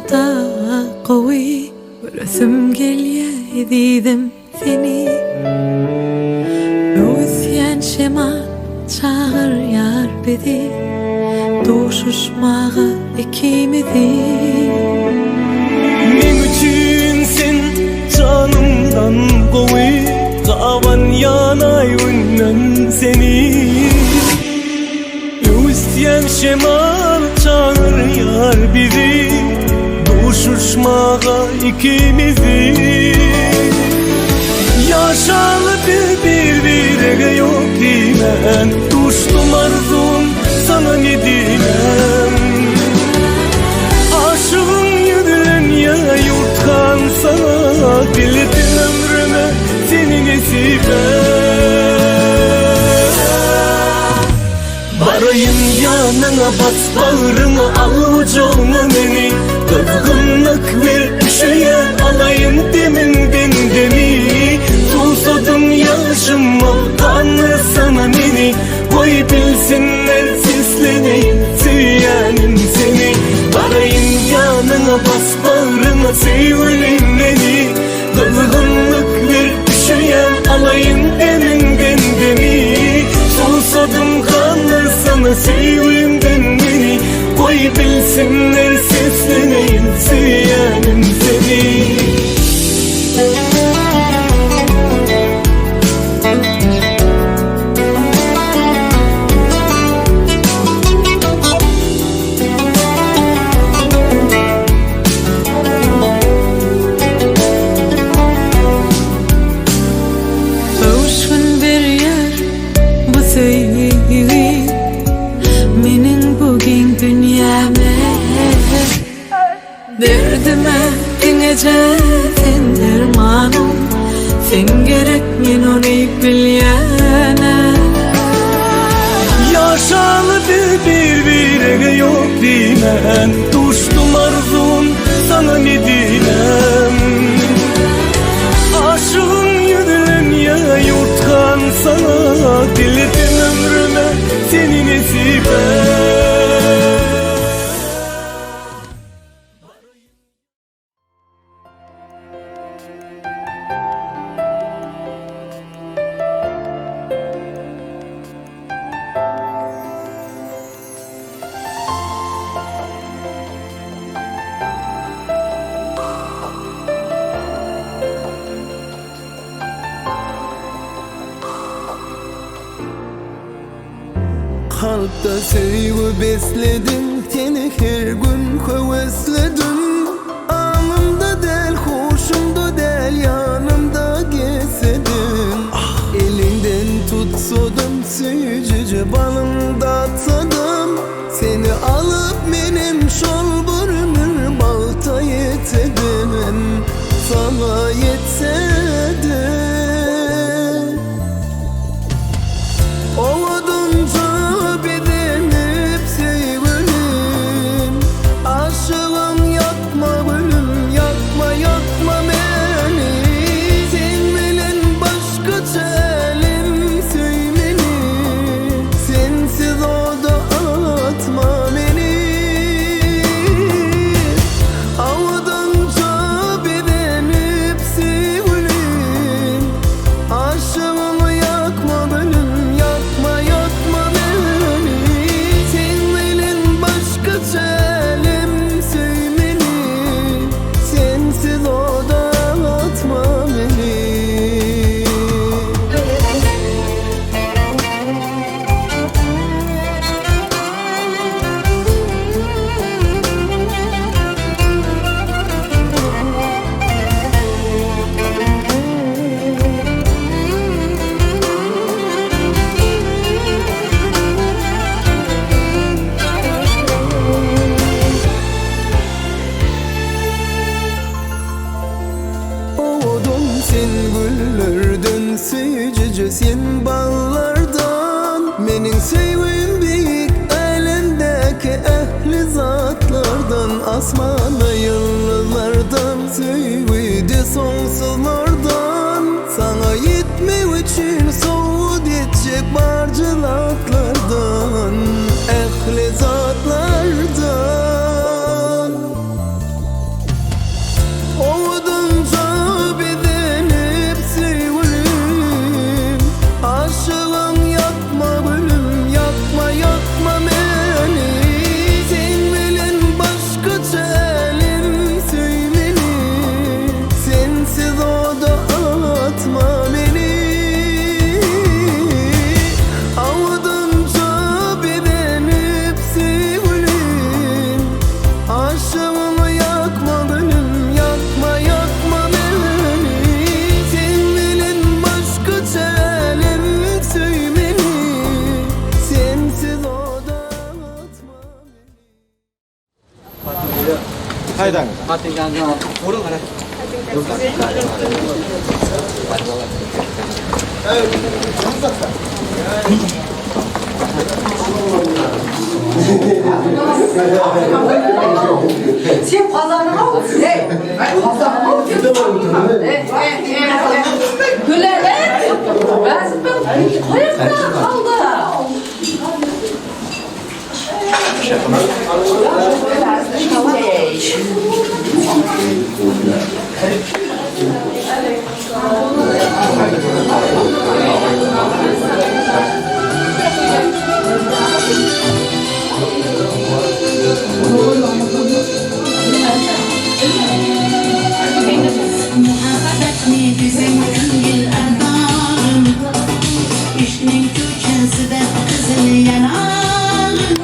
da gowy, göresim gelýär ezizim seni. Öwüsýän şemal çagyrýar bizi, duşuşmaga ikimizi. Meň üçin sen janymdan gowy, gaban ýanaý öňden seni. Öwüsýän şemal çagyrýar bizi, duşuşmaga ikimizi. Yaşalı bir birege yok diýmän, duşdum arzum sana ne diýmän. Aşığın ýüzülen ýa ýurtgan sana, diledim ömrüme seni nesibe. Barayım yanına, bas bağrına, al ucuna beni. Kızgınlık ver üşüye, alayım deminden demi. Susadım yaşıma, kanırsana beni. Koy bilsinler sesleneyim, sevyenim seni. Barayım yanına, bas bağrına, sevgilim beni. Kızgınlık ver üşüye, alayım deminden demi. Susadım kanırsana sevgimden beni. Koy bilsinler sesleneyim, sevyenim seni. Öwüşgün berýär bu söýgi, meniň bugün dünýäme. Derdime diňeje sen dermanım, sen gerek men ony bilýäne. Yaşalı bir birege yok diýmän, duşdum arzum sana ne diýmän. Aşığın ýüzülen ýa ýurtgan sana, diledim ömrüme seni nesibe. Kalpta sevgi besledim, seni her gün hevesledim. Anımda del, hoşumda del, yanımda gezdim. Elinden tutsadım, süzücü balımda tadım. Seni alıp benim şol bir ömür balta yetedim. Sana yetsedim. Ovadınca bedenip sevgilim, aşığım yakma gülüm, yakma yakma beni. Sen bilen başkaça elim söymeni, sensiz oda atma beni. Avadınca bedenip sevgilim, aşığım yakma gülüm, yakma yakma beni. Sen bilen başkaça elim söymeni, sensiz oda atma beni. Oğdum sen güllerden, süzücü sen ballardan. Menin sevgim büyük alemdeki ehli zatlardan. Asmana yıldızlardan, sevgide sonsuzlardan. Sana yetmek için soğut edecek barcılatlardan, ehli zatlardan. Sen qozonini ol. Ey, qozonini ol. Gulala, qo'yib qoldi. Muhabbatni desang ko'ngil ardonim, ishqning ko'chasida qizil yanog'im.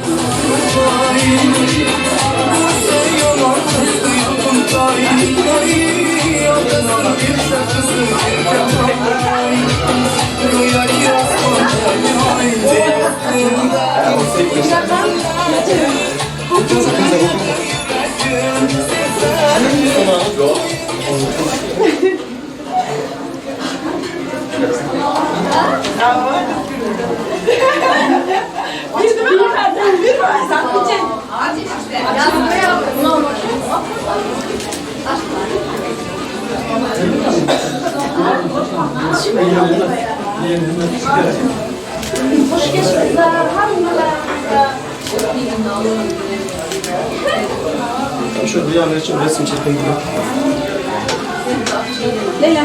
Şu bir yana için resim çektim gibi. Leyla.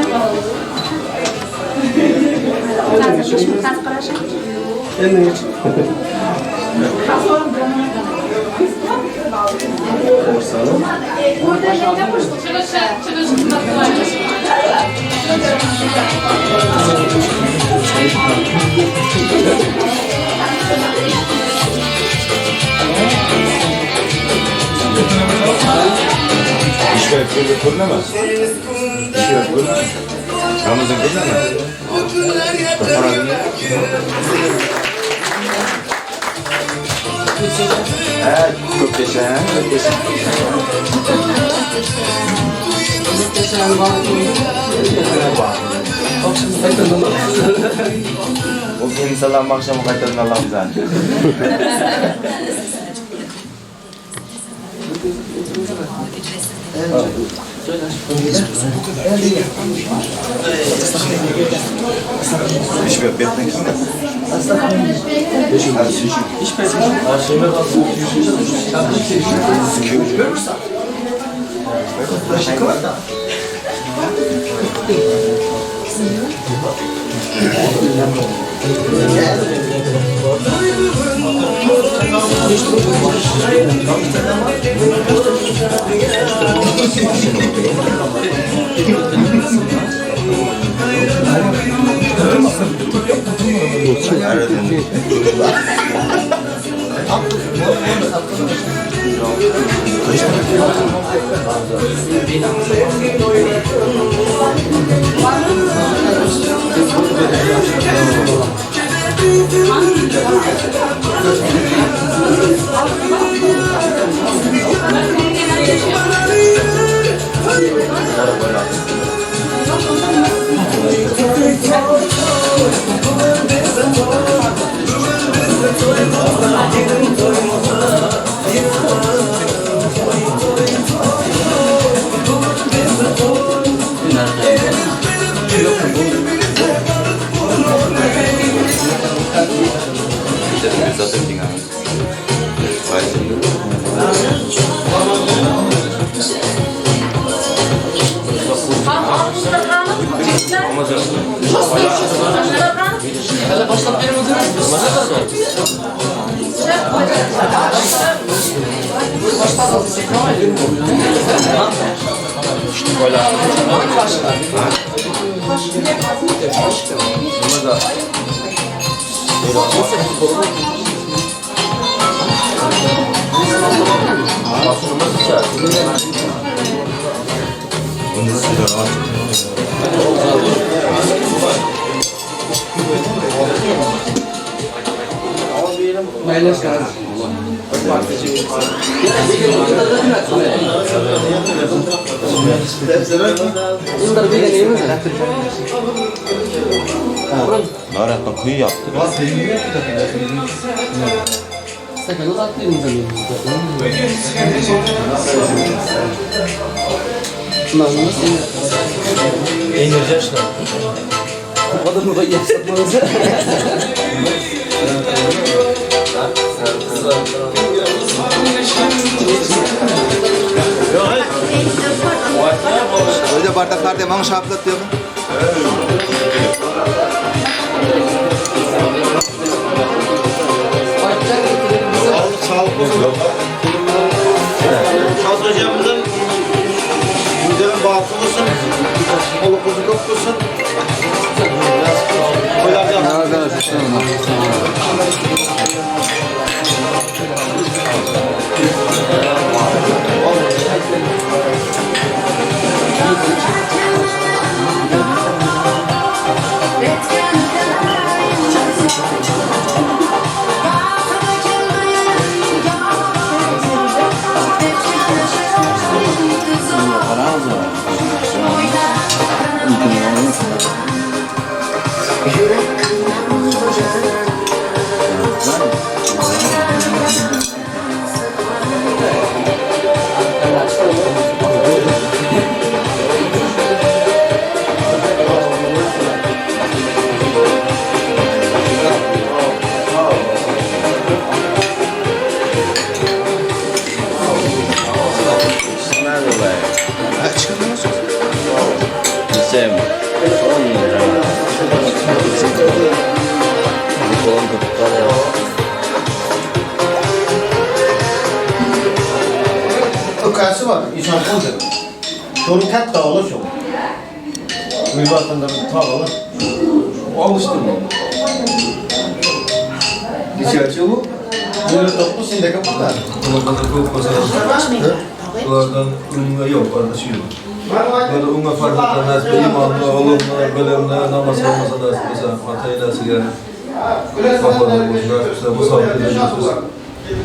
Ramazan ko'rinami? Ha, ko'p yasha, ko'p yasha. O insanlar akşam qaytadan olamiz. Naratdan kuyu yaptı. Öyle bardaklar demem şaplat diyor. Sağlık olsun. Şahs hocamızın güzel bağımlı olsun. Kolu kuzu kök olsun. Ökası var, insan konca. Çoru tek dağılı çok. Uyvatında bir tağılı. Alıştım ben. Geçerçi bu. Böyle toplu sindeki kadar. Ulardan unga yo'q, qardashi yo'q. Böyle unga farq etmez, imonli, oğlumla, bilimli, namaz kılmasa da mesela ata-enasiga vafodor bo'lsin, musofir bo'lsin.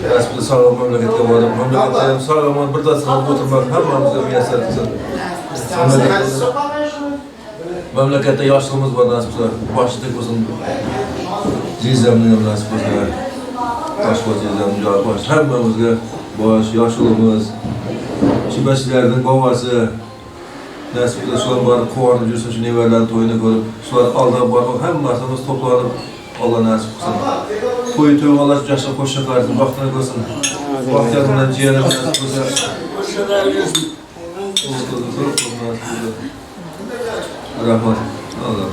Nasib sog'lom mamlakatga borib, mamlakatda ham sog'lom bir dasturxon o'tirmak hammamizga muyassar qilsin. Mamlakatda yoshligimiz bor nasib qilsa, boshi tik bo'lsin. Jizamni ham nasib qilsa, Toshbosh jizamni joyi bosh, hammamizga bosh, yoshligimiz, shu bashlarning bobosi nasib qilsa shular borib quvonib yursin, shu nevaralarning to'yini ko'rib, shular oldin borib hammasimiz to'planib Alloh nasib qilsin. To'y to'yg'onlar yaxshi qo'shiq qarsin, baxtini ko'rsin. Baxtiyar bilan jiyanim nasib qilsa. Rahmat. Allah.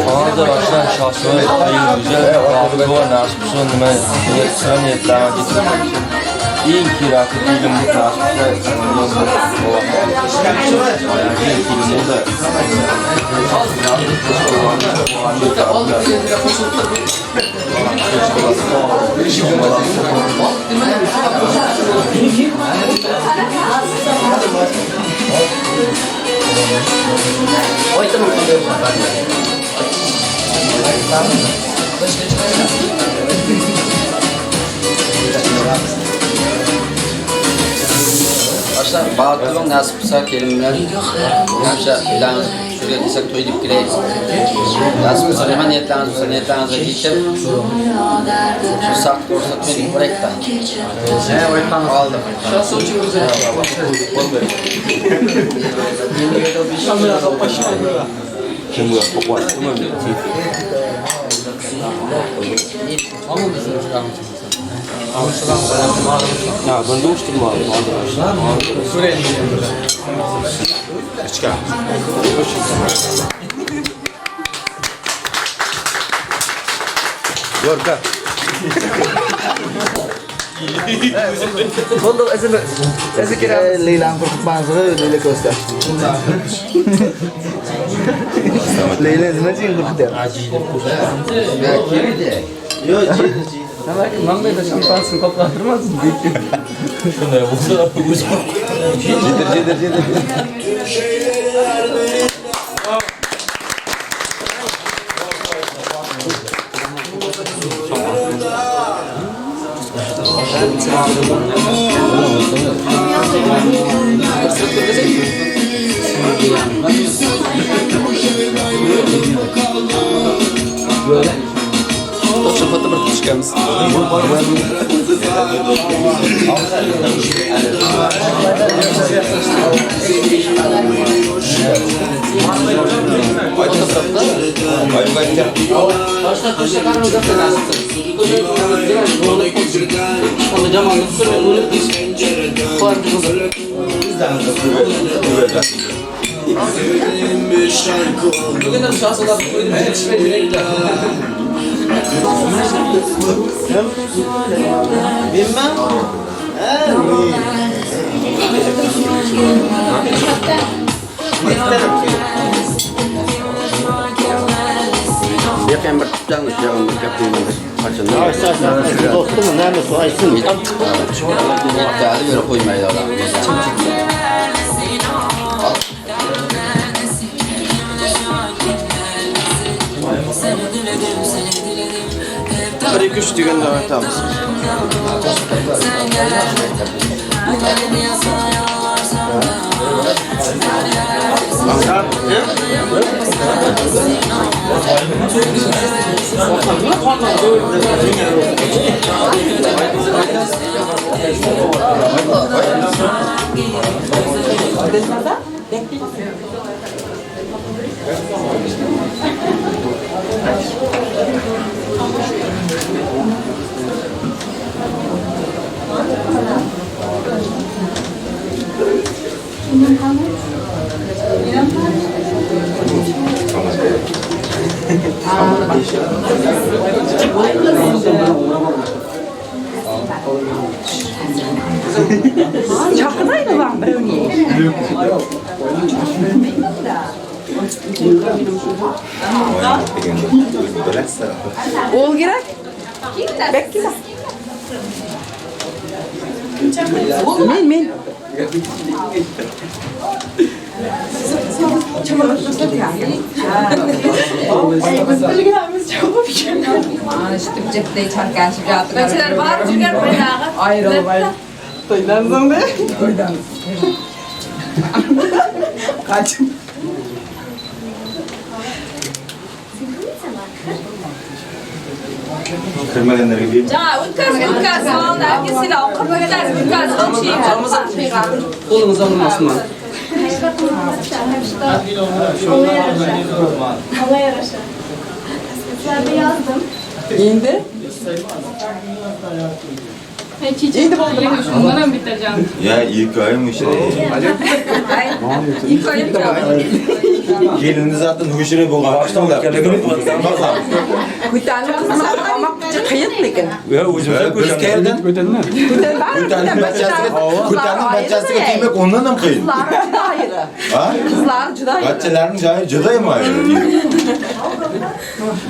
Hozir oshlar shoshmay, güzel, baxtli nasib qilsin, nima niyatlarni eng kerakli ilmni nasib qilsin. Başlar baxtli nasib qilsa kelin bilan hamsha uylarimiz shunga kelsak to'y deb kelaylik. Nasib qilsa nima niyatlarimiz bo'lsa niyatlarimizga yetib shu saqt ko'rsa to'y deb boraylik. Oldim. Ha, bunda uçturma. Yorka. Bo'ldi, izini izi kerak. Leylani qo'rqitmangizlar, Leyla ko'rsa. Leyla nima uchun qo'rqityapti? Yo'q, jiydi, jiydi. Mana şampansını qoplattırmadın Shunday bo'lsa, o'zi Jedir, jedir, jedir. To'xta, bir tushganmiz. Bilmem. Yakın bir tutacağınız bir kapıyı. Dostum, nerede aysin? Vaqtida göre qo'ymaydi odam. Bir iki üç deganda aytamiz. Chaqirmaydi vam birovni. O'l kerak. Bekkila. Men. Bachalar bor jurgan birdag'i. Ayrilmay. To'ydan so'ng to'ydan. Qachon? Kirmaganlarga berib. Жаңа өтказ, өтказ, оны әкесіyle өтказ, өтказ, Qo'lingiz og'rimasin. Allah yarasın. Sizlerde yazdım. Endi? Endi bo'ldimi? Shundan ham bitta jam. Ya ilk ayım işte. Ikki oyim Kelinni zaten hujra bo'lgan. Ko'tarib qizni olmoq qiyin lekin. Ya o'zimizga Biz qayerdan? Ko'tarib Ko'tarning bachasiga tegmak ondan ham qiyin. Qizlari juda ayri. Ha? Qizlari juda ayri. Bachalarning joyi juda ham ayri.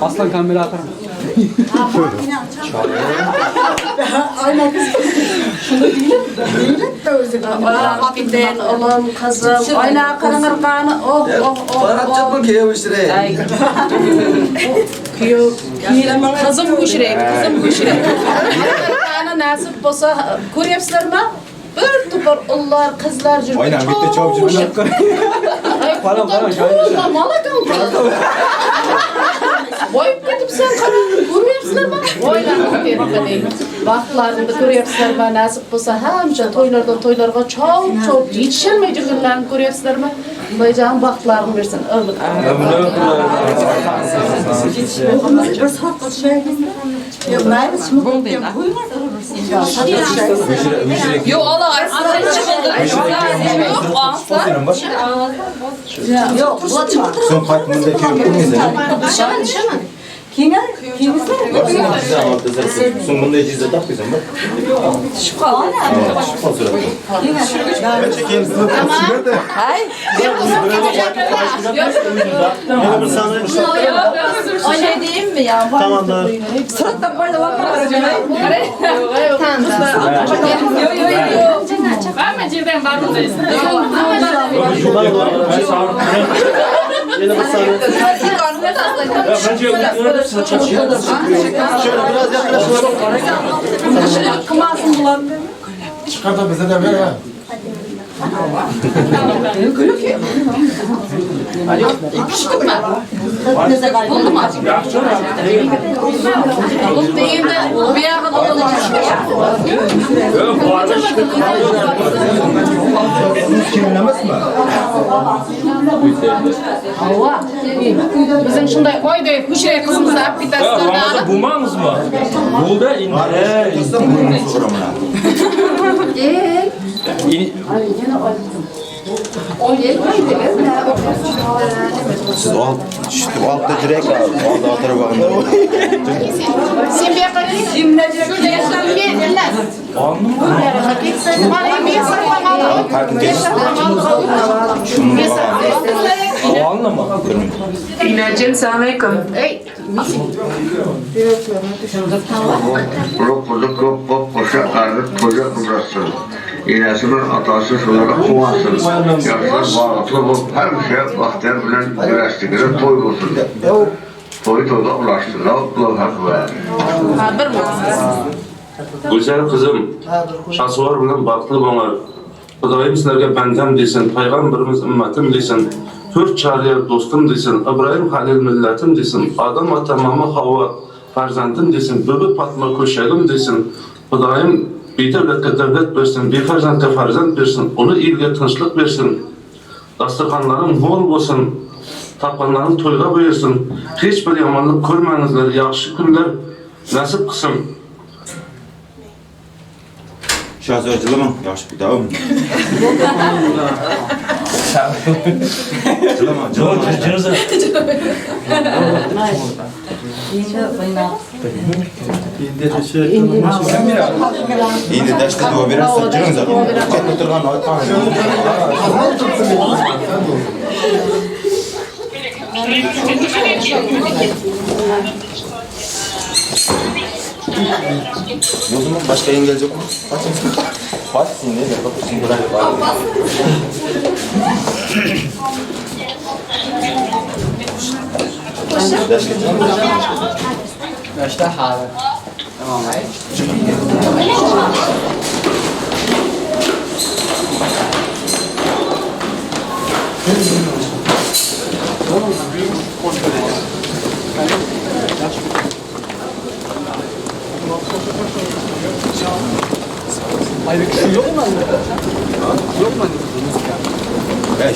Aslan kamera atarım. Oğlum, kızım, oyna qarang'irqani, oh, oh, oh. Qizim qo'shiraydi, qizim qo'shiraydi. Qarang'irqani nasib bo'lsa, ko'ryapsizlarmi? Bir topar ullar, qizlar yurib. Aynan bitta chopib yurib. Qaram, qaram, Voyib ketibsan, ko'rmayapsizlarmi? Voylar Vaqtlarini ko'ryapsizlarmi? Nasib bo'lsa, hamcha to'ylardan to'ylarga chop-chop yetisholmay yurganlarni ko'ryapsizlarmi? Xudojon baxtlarini bersin. Yo'q, Alloh aytsin, chiqildi. Yo'q, Yo'q, bular chiqib So'ng qaytib bunday kelib turmaysan. Tushaman, tushaman. Keyin keyingizlar. So'ng bunday jizza topmaysan, bak. Tushib qoldi. Tushib qoldi. Hay. Yana bir saniye. Oynay deyimmi ya? Tamamdır. Suratdan foydalanma. Yo'q, yo'q, yo'q. Hamma yerdan bor bunday. Yana bir saniye. Şöyle biraz yaklaşalım. Qilmasin bular. Çıkar da bize de ver ha. Bu deganda bu yog'ini Kelin emasmi? Bizim shunday oyday hushray qizimizni olib ketasizlar. Ramazon bo'lmamizmi? Bo'ldi endi. Tursam burnimni sug'uraman. Siz olib tushib olib jirak oldi o'tirib olganda. Sen bu yoqqa kel. Shu yoqqa Inacım, selamünaleyküm. Ruh kop kop koşa karnı koca kudasın. İnəsinin atası şunlara quvansın. Yaşlar bağlıqlı bulup həmişə Baxtiyar bilen birləşdirir, toy olsun. Toyu toyda ulaşsın. Allah hakkı. Güzel kızım, Şasuvar bilen baxtlı bolar. Xudoyim sizlarga bandam desin, payg'ambarimiz ummatim desin, to'rt chariya do'stim desin, Ibrohim Halil millatim desin, Odam ota mama Havvo farzandim desin, Bibi Fatma ko'shagim desin. Xudoyim bedavlatga davlat bersin, befarzandga farzand bersin, uni elga tinchlik bersin. Dasturxonlaring mo'l bo'lsin, topganlaring to'yga buyursin. Hech bir yomonlik ko'rmangizlar, yaxshi kunlar nasib qilsin. Shahzod jilama, yaxshi davom. Jilama, jilama. Endi dashta duo berasiz, jiring zaten. Chetda turgan otdan. Bo'ldimi? Boshqa yengil yo'qmi? Bas endi, Dashta hali. Tamam.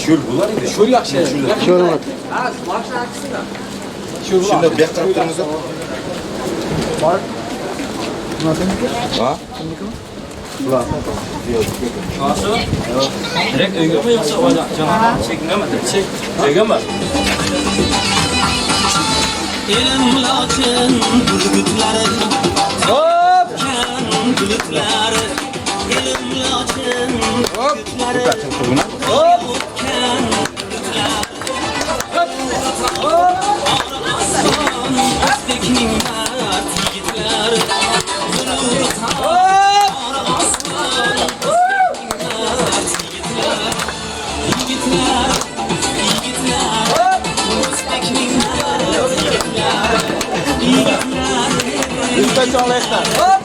Shul bo'lar edi. Shul yaxshi. Shul. Shunda bu yoqqa qarab turamiz. Bor. Ha? Direkt öygemi yoksa canım çekingemi? Çek. Öygemi? Elim lakin burgutlari, Hop! Bulutlari, elim lakin burgutlari, Hop! Hop! O'zbekning mard yigitlari, yigitlar, yigitlar, O'zbekning mard yigitlari, yigitlar, Hop!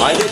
Haydi.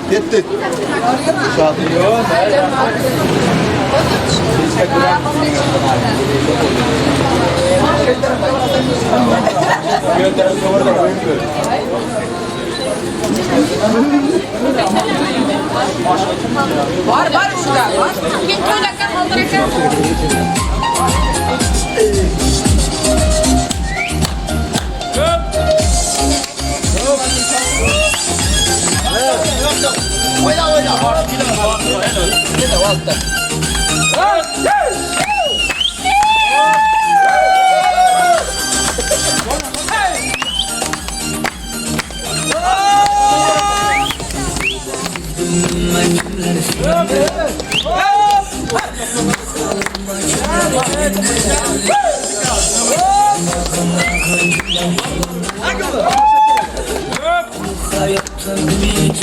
Ketdi. Bor, bor shunda. Keyin ko'ylakka qoldir ekan. Amin.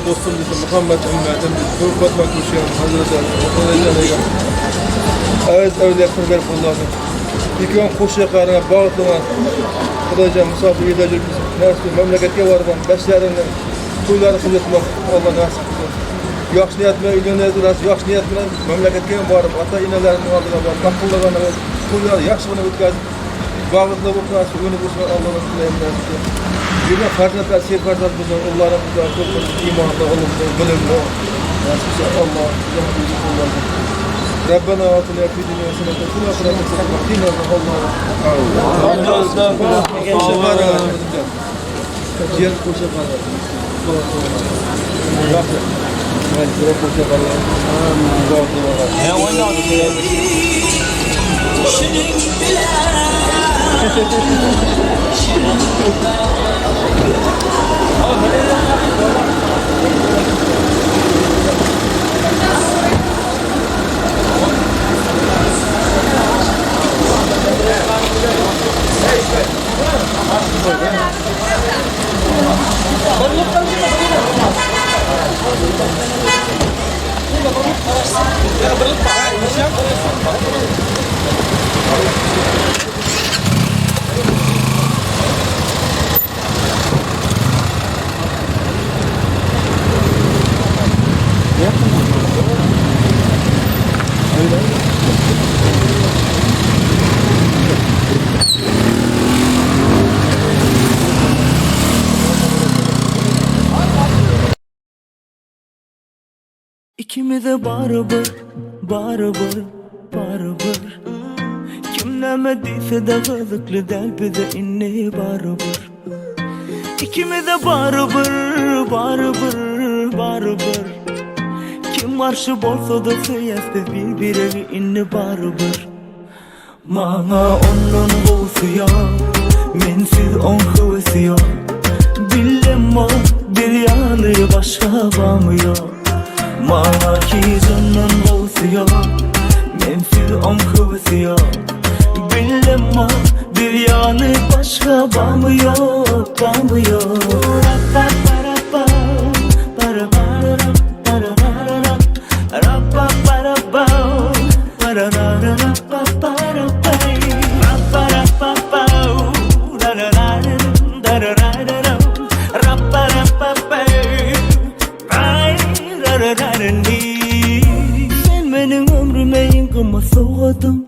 Dostum desin, Muhammed ümmetim, Hürmetme kuşuyorum, Hazreti Ali, Evet, öyle kurber kullandım. İki kuşu karına bağıtlıman, Xudocan misafir yerda yuribmiz, nasib mamlakatga borib, bashlarini, to'ylarni qilib Alloh nasib qilsin. Yaxshi niyat bilan uylanadilar, yaxshi niyat bilan mamlakatga ham borib, ota-onalarining oldiga borib, ma'qullagan to'ylarni yaxshigina o'tkazib, baxtli bo'lib nasib o'ynab o'sgan Allohdan tilaymiz nasib qilsin. Yurgan farzandlar, ser farzand bo'lsin, o'g'llarimizdan ko'p bo'lsin, iymonli, ilmli, bilimli. Nasib qilsa Alloh o'zi qo'llasin. ربنا آتنا في الدنيا حسنة وفي الآخرة حسنة وقنا عذاب النار. Jiyan qo'sha qarab. Yaxshi. Mayli, birov qo'sha qarab. İkimize barıbır, barıbır, barıbır. Kim demediyse de kızıklı del bize inni barıbır. İkimize barıbır, barıbır, barıbır. Kim karşı bolsa da sıyası bir birevi inni barıbır. Bana onun boğusu yok, mensiz on hıvısı yok. Bilem o bir yanı başka bağmıyor. Bana ki canın boğusu yok, mensiz on hıvısı yok. Bilem o bir yanı başka bağmıyor, bağmıyor. Sen benim ömrüme yıkıma soğudun.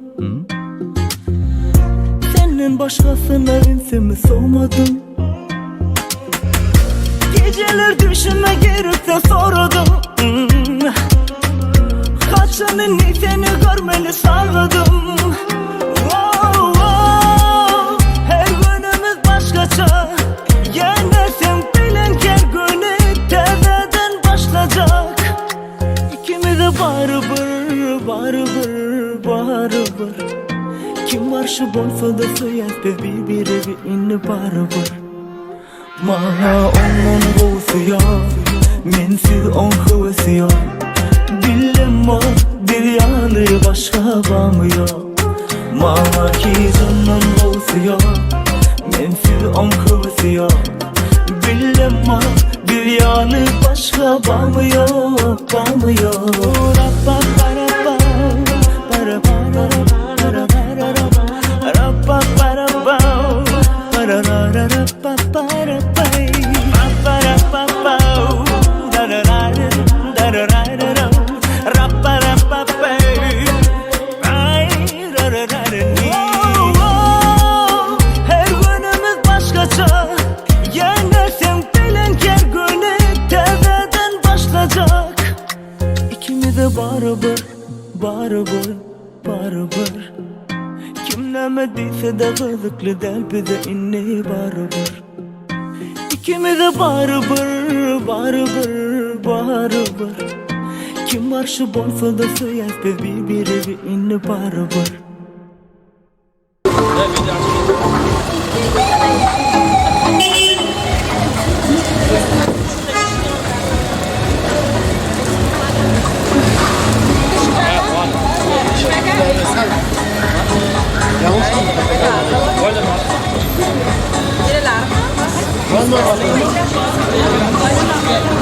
Sen Senden başkasına ünsümü soğmadım. Geceler düşüme girip de sordum. Kaçını niteni görmeni sağladım. Oh, oh. Her günümüz başkaça. Yenersen bilen her günü tezeden başlayacak. İkimize barıbır, barıbır, barıbır. Kim var şu bolsa da söyler bir biri bir inni barıbır. Maha onun kovusu yok, mensiz on hıvısı yok. Bilim o bir yanı başka bağmıyor. Maha ki canın kovusu yok, mensiz on hıvısı yok. Bilim o bir yanı başka bağmıyor, bağmıyor. Rabba baraba, bara bara bara bara rabba baraba, bara ra ra ra ba ba ra ba ba ra ba ba da ra ra da ra ra ra ra ba ra ba ba ay ra ra ra ra. Her günümüz başkaça. Yenersen bilen her günü tezeden başlayacak. İkimize barıbır, barıbır, barıbır. Kim nemediyse de kızıklı del bize inni barıbır. İkimize barıbır, barıbır, barıbır. Kim var şu bolsa da söyler bir biri bir inni barıbır.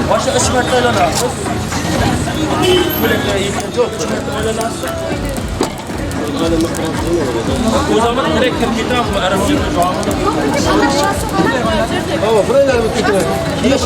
Başka 3 marta aylanasiz. O zaman direkt kirib ketamizmi arabcha? Baba, buraya mı ketamiz? Biraz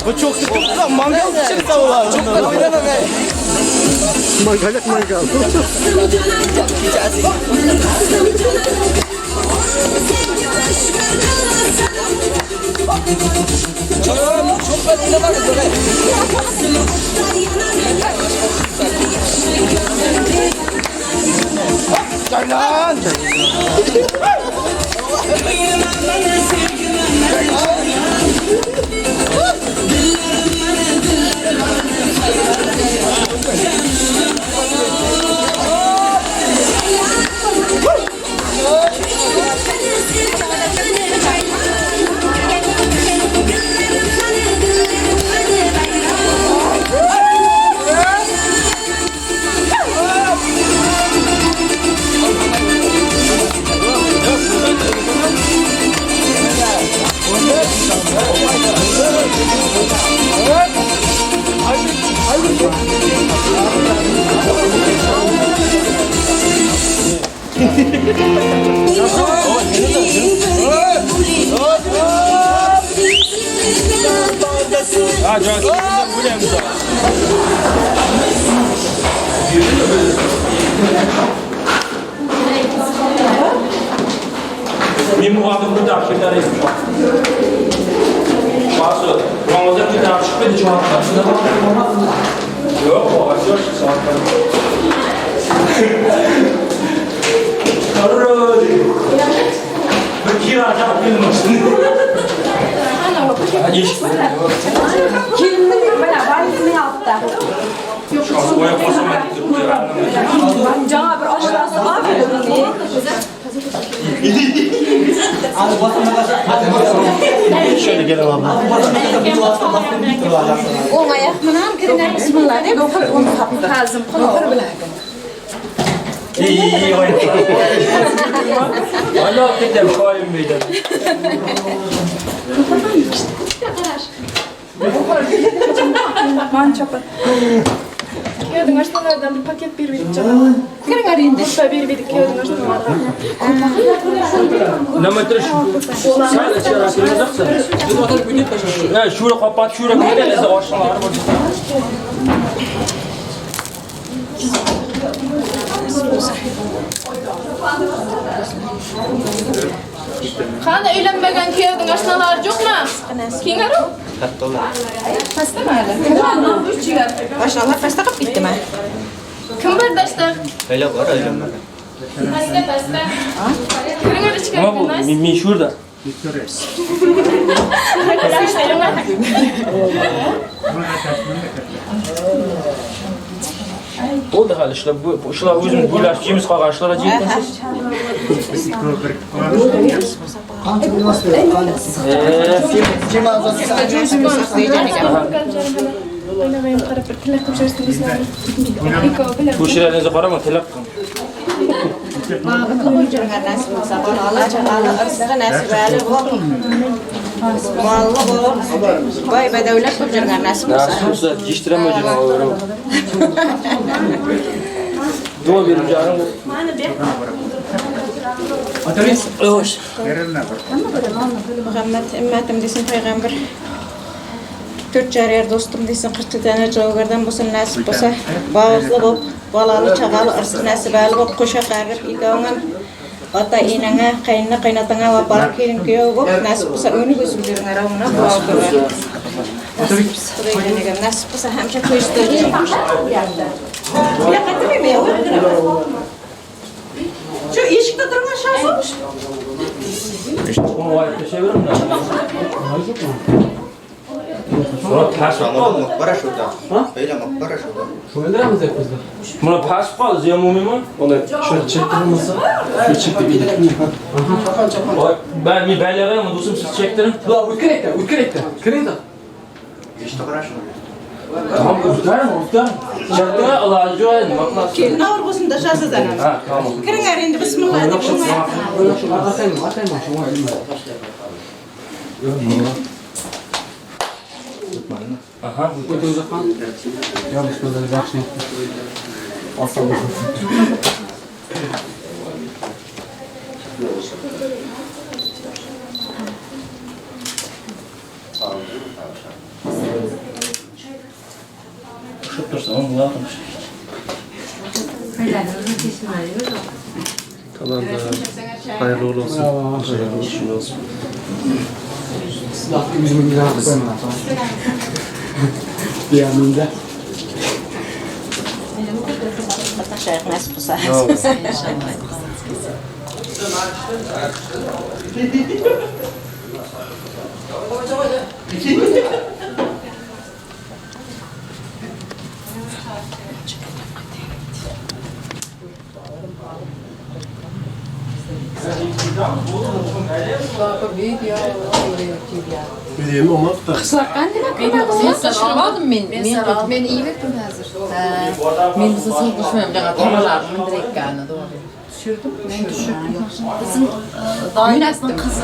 Bu çok sıkıntı lan, mangal pişirse var. Çok da oynamam. Mangalak mangal. Men muhabbat bu tavsiyalar Bazı Ramazan bir tavsiye bir Yo'q, yo'q, Bir kira Kelinning mana valizning altida. Жаңа bir oshnasi bor kelinning. O'ng oyoq bilan kiringlar, bismillah deb uni topdi. Hazm qilib biladi. İyi oyun. Allah dedim, koyun miydi? Man chopa. Kuyovning oshnalaridan bir paket berib edik chopa. Kiringlar endi. Kurpa berib edik kuyovning oshnalaridan. Nima turish? Sal ichkarasini. Ha, shura qopat, shura qo'yadi, oshnalari bor. Qani uylanmagan kuyovning oshnalari yo'qmi? Kengaru? Pastami hali? Oshnalar pastda qolib ketdimi? Kim bardoshda? Öyle bor, uylanmagan. Pastda, pastda. Kiringlar ichkariga. Nima bu? Men shurda. Bo'ldi hali ishlar bu ishlar o'zimiz bo'lashib jeymiz qolgan ishlarga jeymiz. O'ynag'ayam qarab bir tilak qilib yuborsin. Ko'shiraringizni qarama, tilak qiling. Baxtli bo'lgan nasib bo'lsa, bolali chaqali, rizqi nasibali bo'lib, molli bo'lib, boy badavlat bo'lib yurgan nasib bo'lsa. Nasib bo'lsa, yeyishtiramay yurgan o'g'lim. Duo berib jonim. Mana bu. Xo'sh. Muhammad ummatim desin payg'ambar. 4 jariyar do'stim desin, 40 tane javgardan bo'lsin nasib bo'lsa, baxtli bo'lib, bolali chaqali, rizqi nasibali bo'lib, qo'sha qarib ikkoving ota enangga, qaynona qaynotangga va bola kelin kuyov bo'lib, nasib bo'lsa o'ynab o'sib yuringlar, uni duo qilib. Xudoga nasib bo'lsa hamsha qo'yishdi. Bu yoqqa kirmayman, yo'q, kiraman. Shu eshikda turgan shaxs. Uni olib tashlayveraman. Sonra Maqbara şurada. Öyle maqbara şurada. Şöyle mi zevkizde? Buna pas qoldi, ziyon bo'lmaymi? Onu şöyle çektirin Şöyle çektik. Ben mi beylere dostum siz çektirin. La o'tkir ekdi, o'tkir ekdi. Kiring da. İşte qara şurada. Tamam, o'tkarim, o'tkarim. Çektirin, iloji yo'q, nima qilasiz? Kelin og'ir bo'lsin da shahzodan. Ha, tamam. Kiringlar endi bismillah deb Aha, Ya bismillah, yaxshi. Oson bo'lsin. Ushib tursa, o'ng qilamiz. Tamamdır. Hayırlı uğurlu olsun. Hayırlı olsun. Silah 100 bin lira bir yanında. Nasip olsa. Men iyi verdim hazır. Men bizi sığ düşmem. Tavalarımın direkt kanı doğru. Düşürdüm. Men düşürdüm. Bizim dayımızın kızı.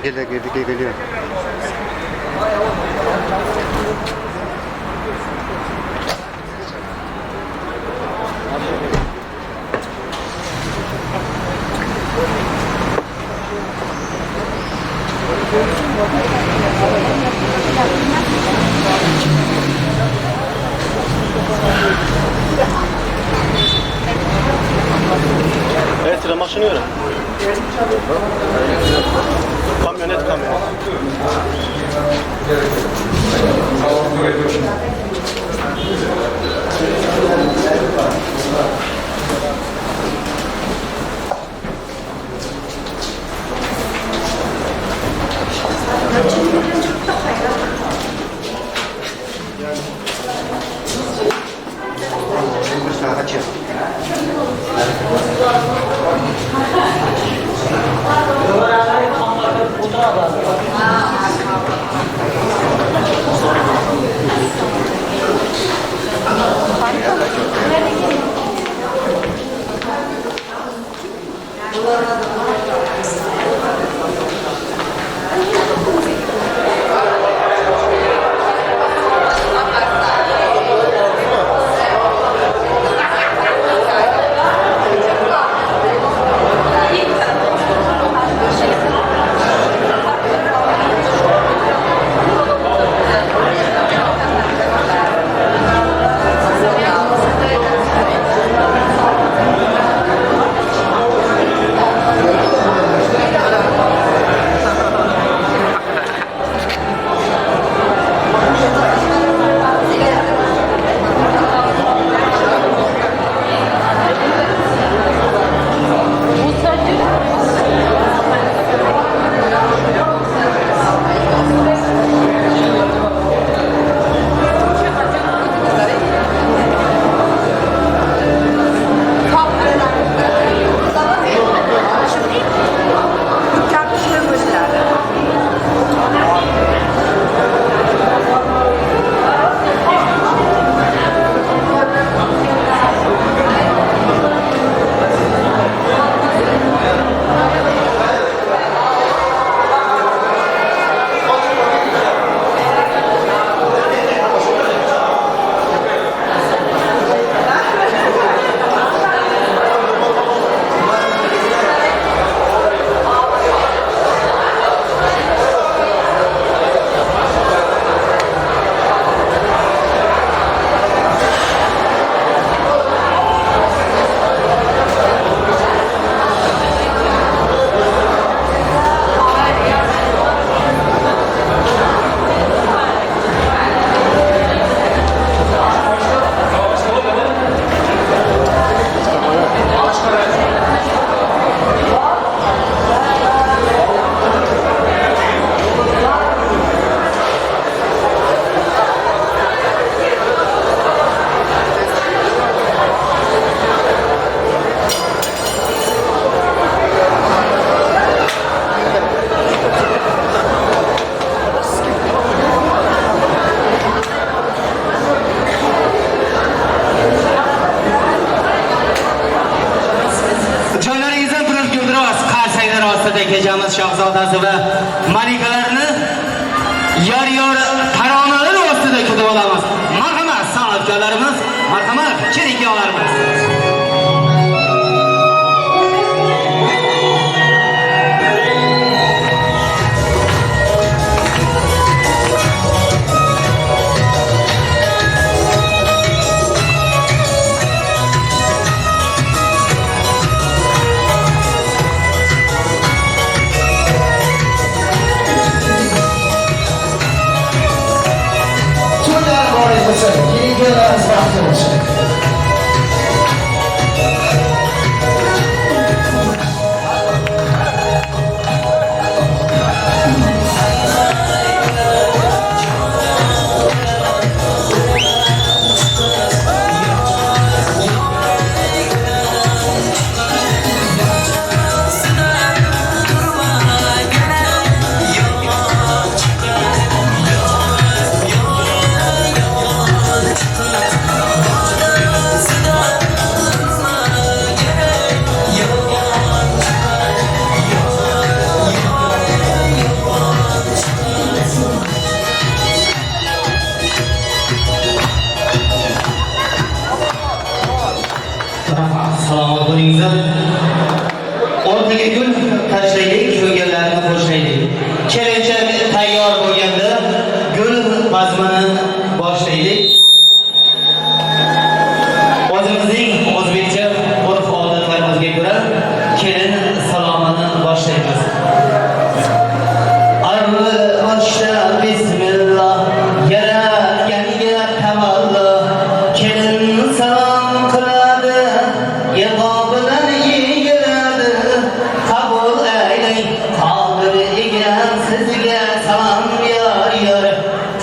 Geliyor, geliyor, geliyor. Evet, maşını öyle. Kamyonet, kamyonet. Kechamiz shahzodasi va malikalarni yor-yor taronalar ostida kutib olamiz. Marhamat san'atkorlarimiz, marhamat chirikyolarimiz. Keling, baxtli bo'lsin. Yo, Kelinchak tayyor bo'lganda gul bazmini boshlaylik. O'zimizning o'zbekcha urf-odatlarimizga ko'ra kelin salomini boshlaymiz. Arvoshda bismillah, yaratganga tavallo, kelin salom qiladi, yig'o bilan yig'iladi, qabul aylang qodir egam sizga salom yor yor,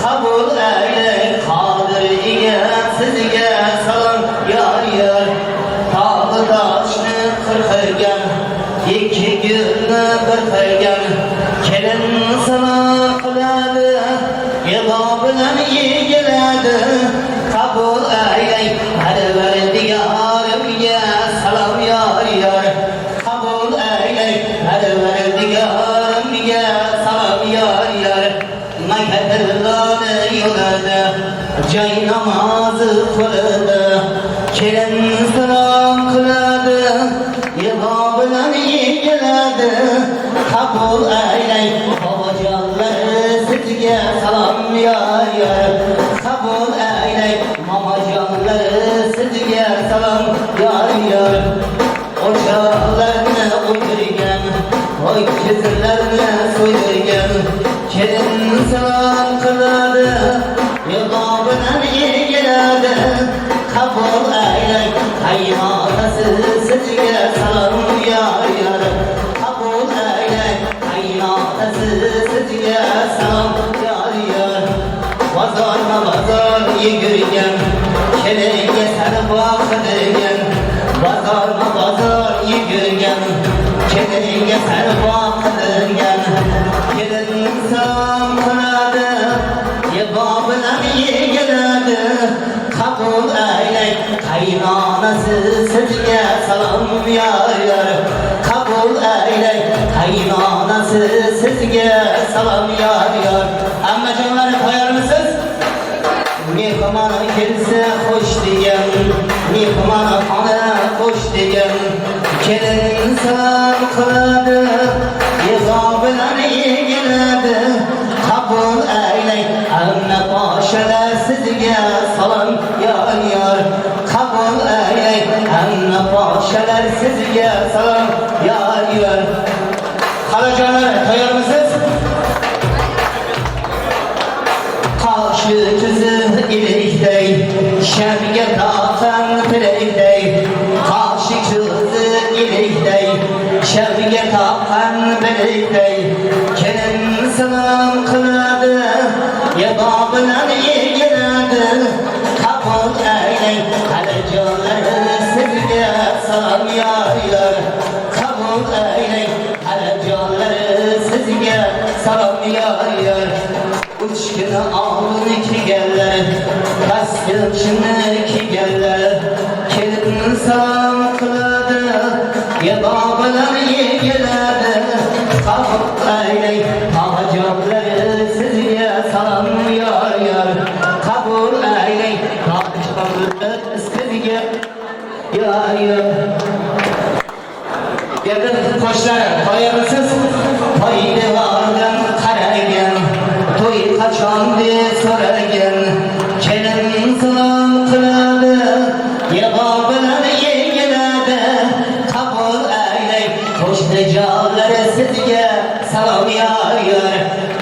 qabul aylang qodir egam sizga salom yor yor, tog'i toshni qirqirgan, ikki gulni bir qilgan, kelin salom qiladi, yig'o bilan yig'iladi, qabul aylay parvardigorimga salom yor yor, qabul aylay parvardigorimga salom yor yor, Makkatillohni yo'lida joy namozi qo'lida, kelin salom qiladi, yig'o bilan yig'iladi, qabul aylay bobojonlar sizga salom yor yor, qabul aylay momojonlar sizga salom yor yor, o'choqlarni o'chirgan, ho'kizlarni so'ydirgan, kelin salom qiladi, yig'o bilan yig'iladi, qabul aylay qaynonasi sizga salom yor yor, qabul aylay qaynonasi sizga salom yor yor, bozorma bozor yugurgan, kelinga sarpo qidirgan, bozorma bozor yugurgan, kelinga sarpo qidirgan, kelin salom qiladi, yig'o bilan yig'iladi, qabul aylay qaynonasi sizga salom yor yor, qabul aylay qaynonasi sizga salom yor yor. Ammajonlar tayyormisiz? Mehmon kelsa xush degan, mehmon xona xush degan, kelin salom qiladi, yig'o bilan yig'iladi, qabul aylay amma poshalar sizga salom yor yor, qabul aylay amma poshalar sizga salom yor yor. Xolajonlar tayyormisiz? Qoshi ko'zi ilikday, shamga taqan bilakday, qoshi ko'zi ilikday, shamga taqan bilakday, kelin salom qiladi, yig'o bilan yig'iladi, qabul aylay xolajonlar sizga salom yor yor, qabul aylay xolajonlar sizga salom yor yor. Uch kun oldin kelganlar, kostyumchini kiyganlar, kelin salom qiladi, yig'o bilan yig'iladi, qabul aylay xolajonlar sizga salom yor yor, qabul aylay xolajonlar sizga yor yor. Endi qo'shlar tayyormisiz? Poydevordan qaragan, to'y qachon deb so'ragan, kelin salom qiladi, yig'o bilan yig'iladi, qabul aylay qo'shnijonlar sizga salom yor yor,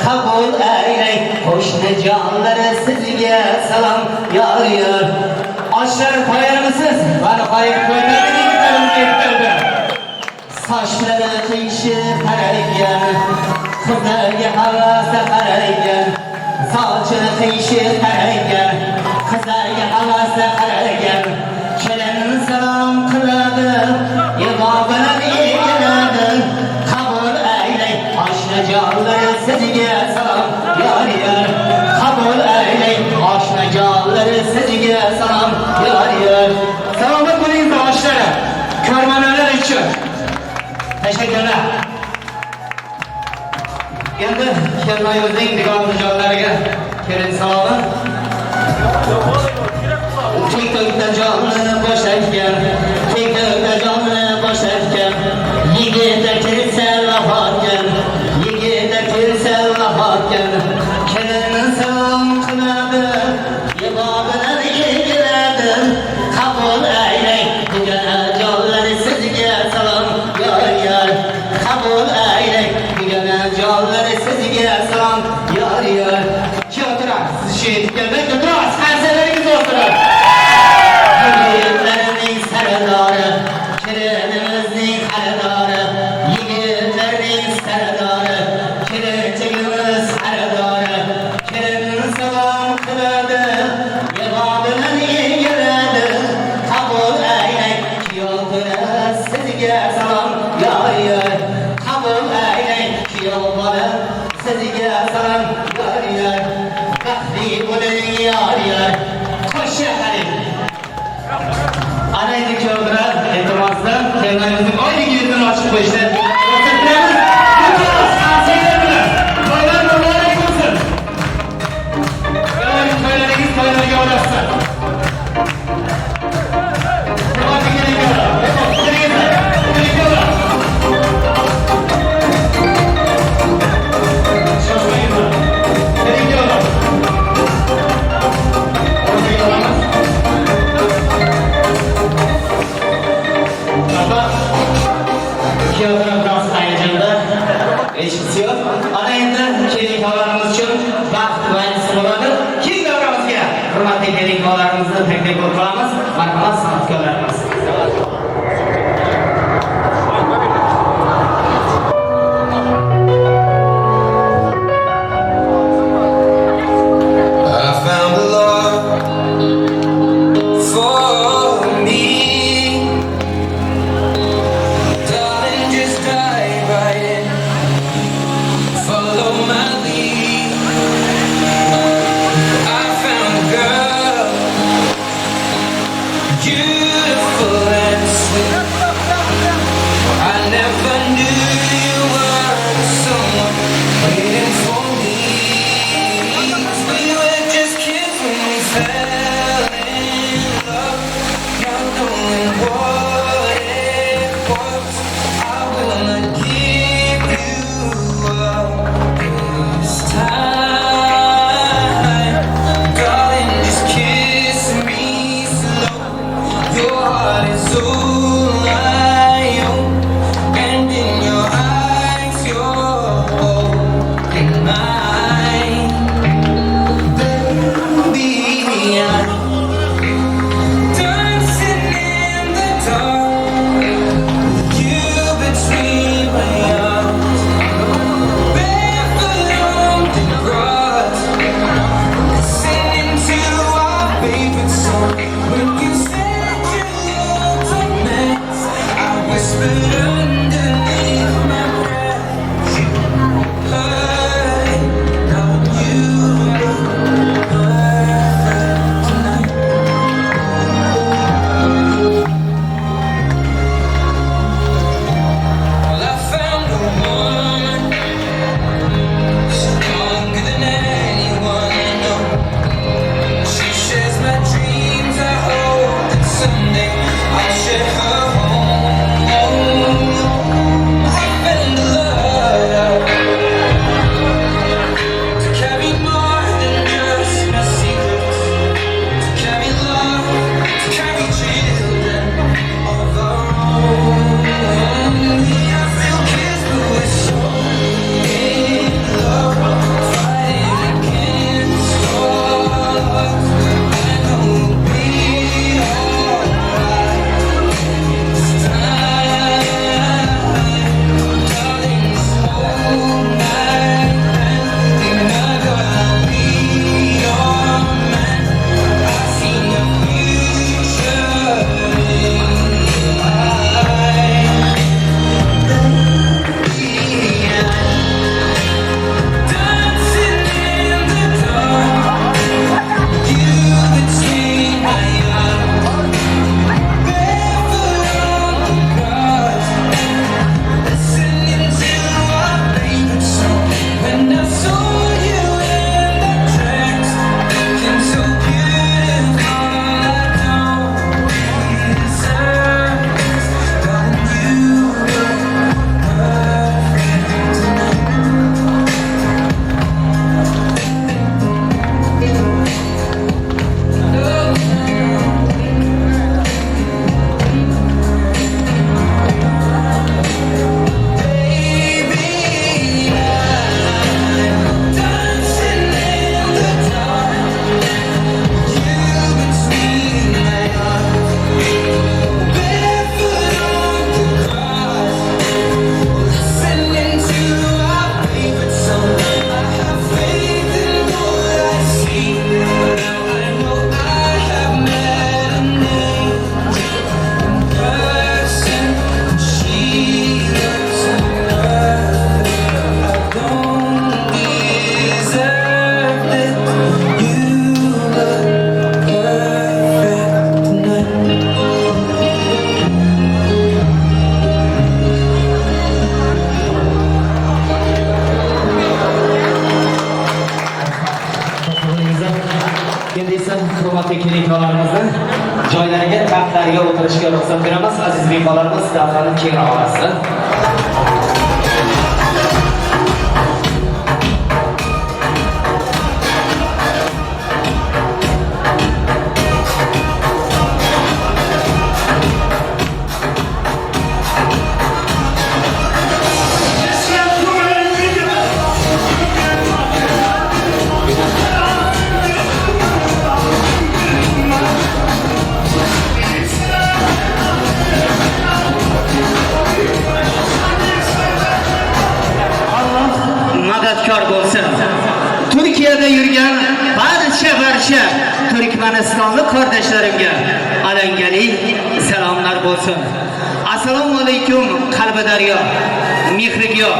qabul aylay qo'shnijonlar sizga salom yor yor. Oshlar tayyormisiz? Va nihoyat to'ylarni yigitlarimiz yetdi. Sochlari qiyshiq qaragan, qizlarga havas qaragan, sochini qiyshiq qaragan, qizlarga havas qaragan, kelin salom qiladi, yig'o bilan yig'iladi, qabul aylay oshnajonlar sizga salom yor yor, qabul aylay oshnajonlar sizga salom yor yor. Salomat bo'ling oshlari, ko'rmanalar uchun. Teşekkürler. Endi kelinoyimizning dugonajonlariga kelin salomi. Tek jonni bo'shatgan, tek jonni bo'shatgan, yigitlar kelsa vafotgan, yigitlar kelsa salom yor yor. Kuyovtura, siz shu yetib keldi. Kuyovtura, qarsalaringiz o'tirin. Yigitlarning sardori, kelinimizning xaridori, yigitlarning sardori, kelinchagimiz xaridori. Kelin salom qiladi, yig'o bilan egiladi. Qabul aylang kuyovtura, sizga salom yor yor. Qabul aylang kuyov bola, sizga salom yor yor. Baxtli bo'ling yor yor. Qo'sha qarang. Ana endi kuyovlar e'tirozdan kelinlarimizning oylik yuzini ochib qo'yishdi. Ruxsat beramiz. To'ylar muborak bo'lsin. To'ylaringiz to'ylarga ulaşsin. Hurmatli kelin-kuyovlarimizni joylariga, taxtlariga o'tirishga ruxsat beramiz. Aziz mehmonlarimiz, davrani kengroq olasizlar. Madadkor bo'lsin. Turkiyada yurgan barcha Turkmanistonlik qardoshlarimga alangali salomlar bo'lsin. Assalomu alaykum qalbi daryo, mehrigiyo,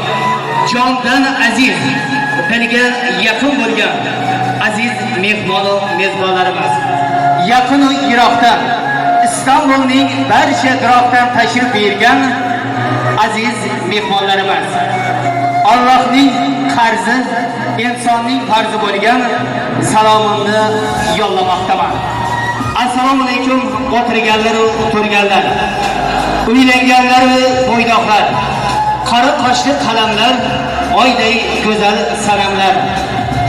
jondan aziz, dilga yaqin bo'lgan aziz mehmon va mezbonlarimiz. Yaqin va yiroqdan Istanbulning barcha duroqdan tashrif buyurgan aziz mehmonlarimiz. Allohning qarzi, insonning farzi bo'lgan salomimni yo'llamoqdaman. Assalomu alaykum o'tirganlar va o'tirganlar, uylanganlar va bo'ydoqlar, qora qoshli qalamlar, oyday go'zal sanamlar,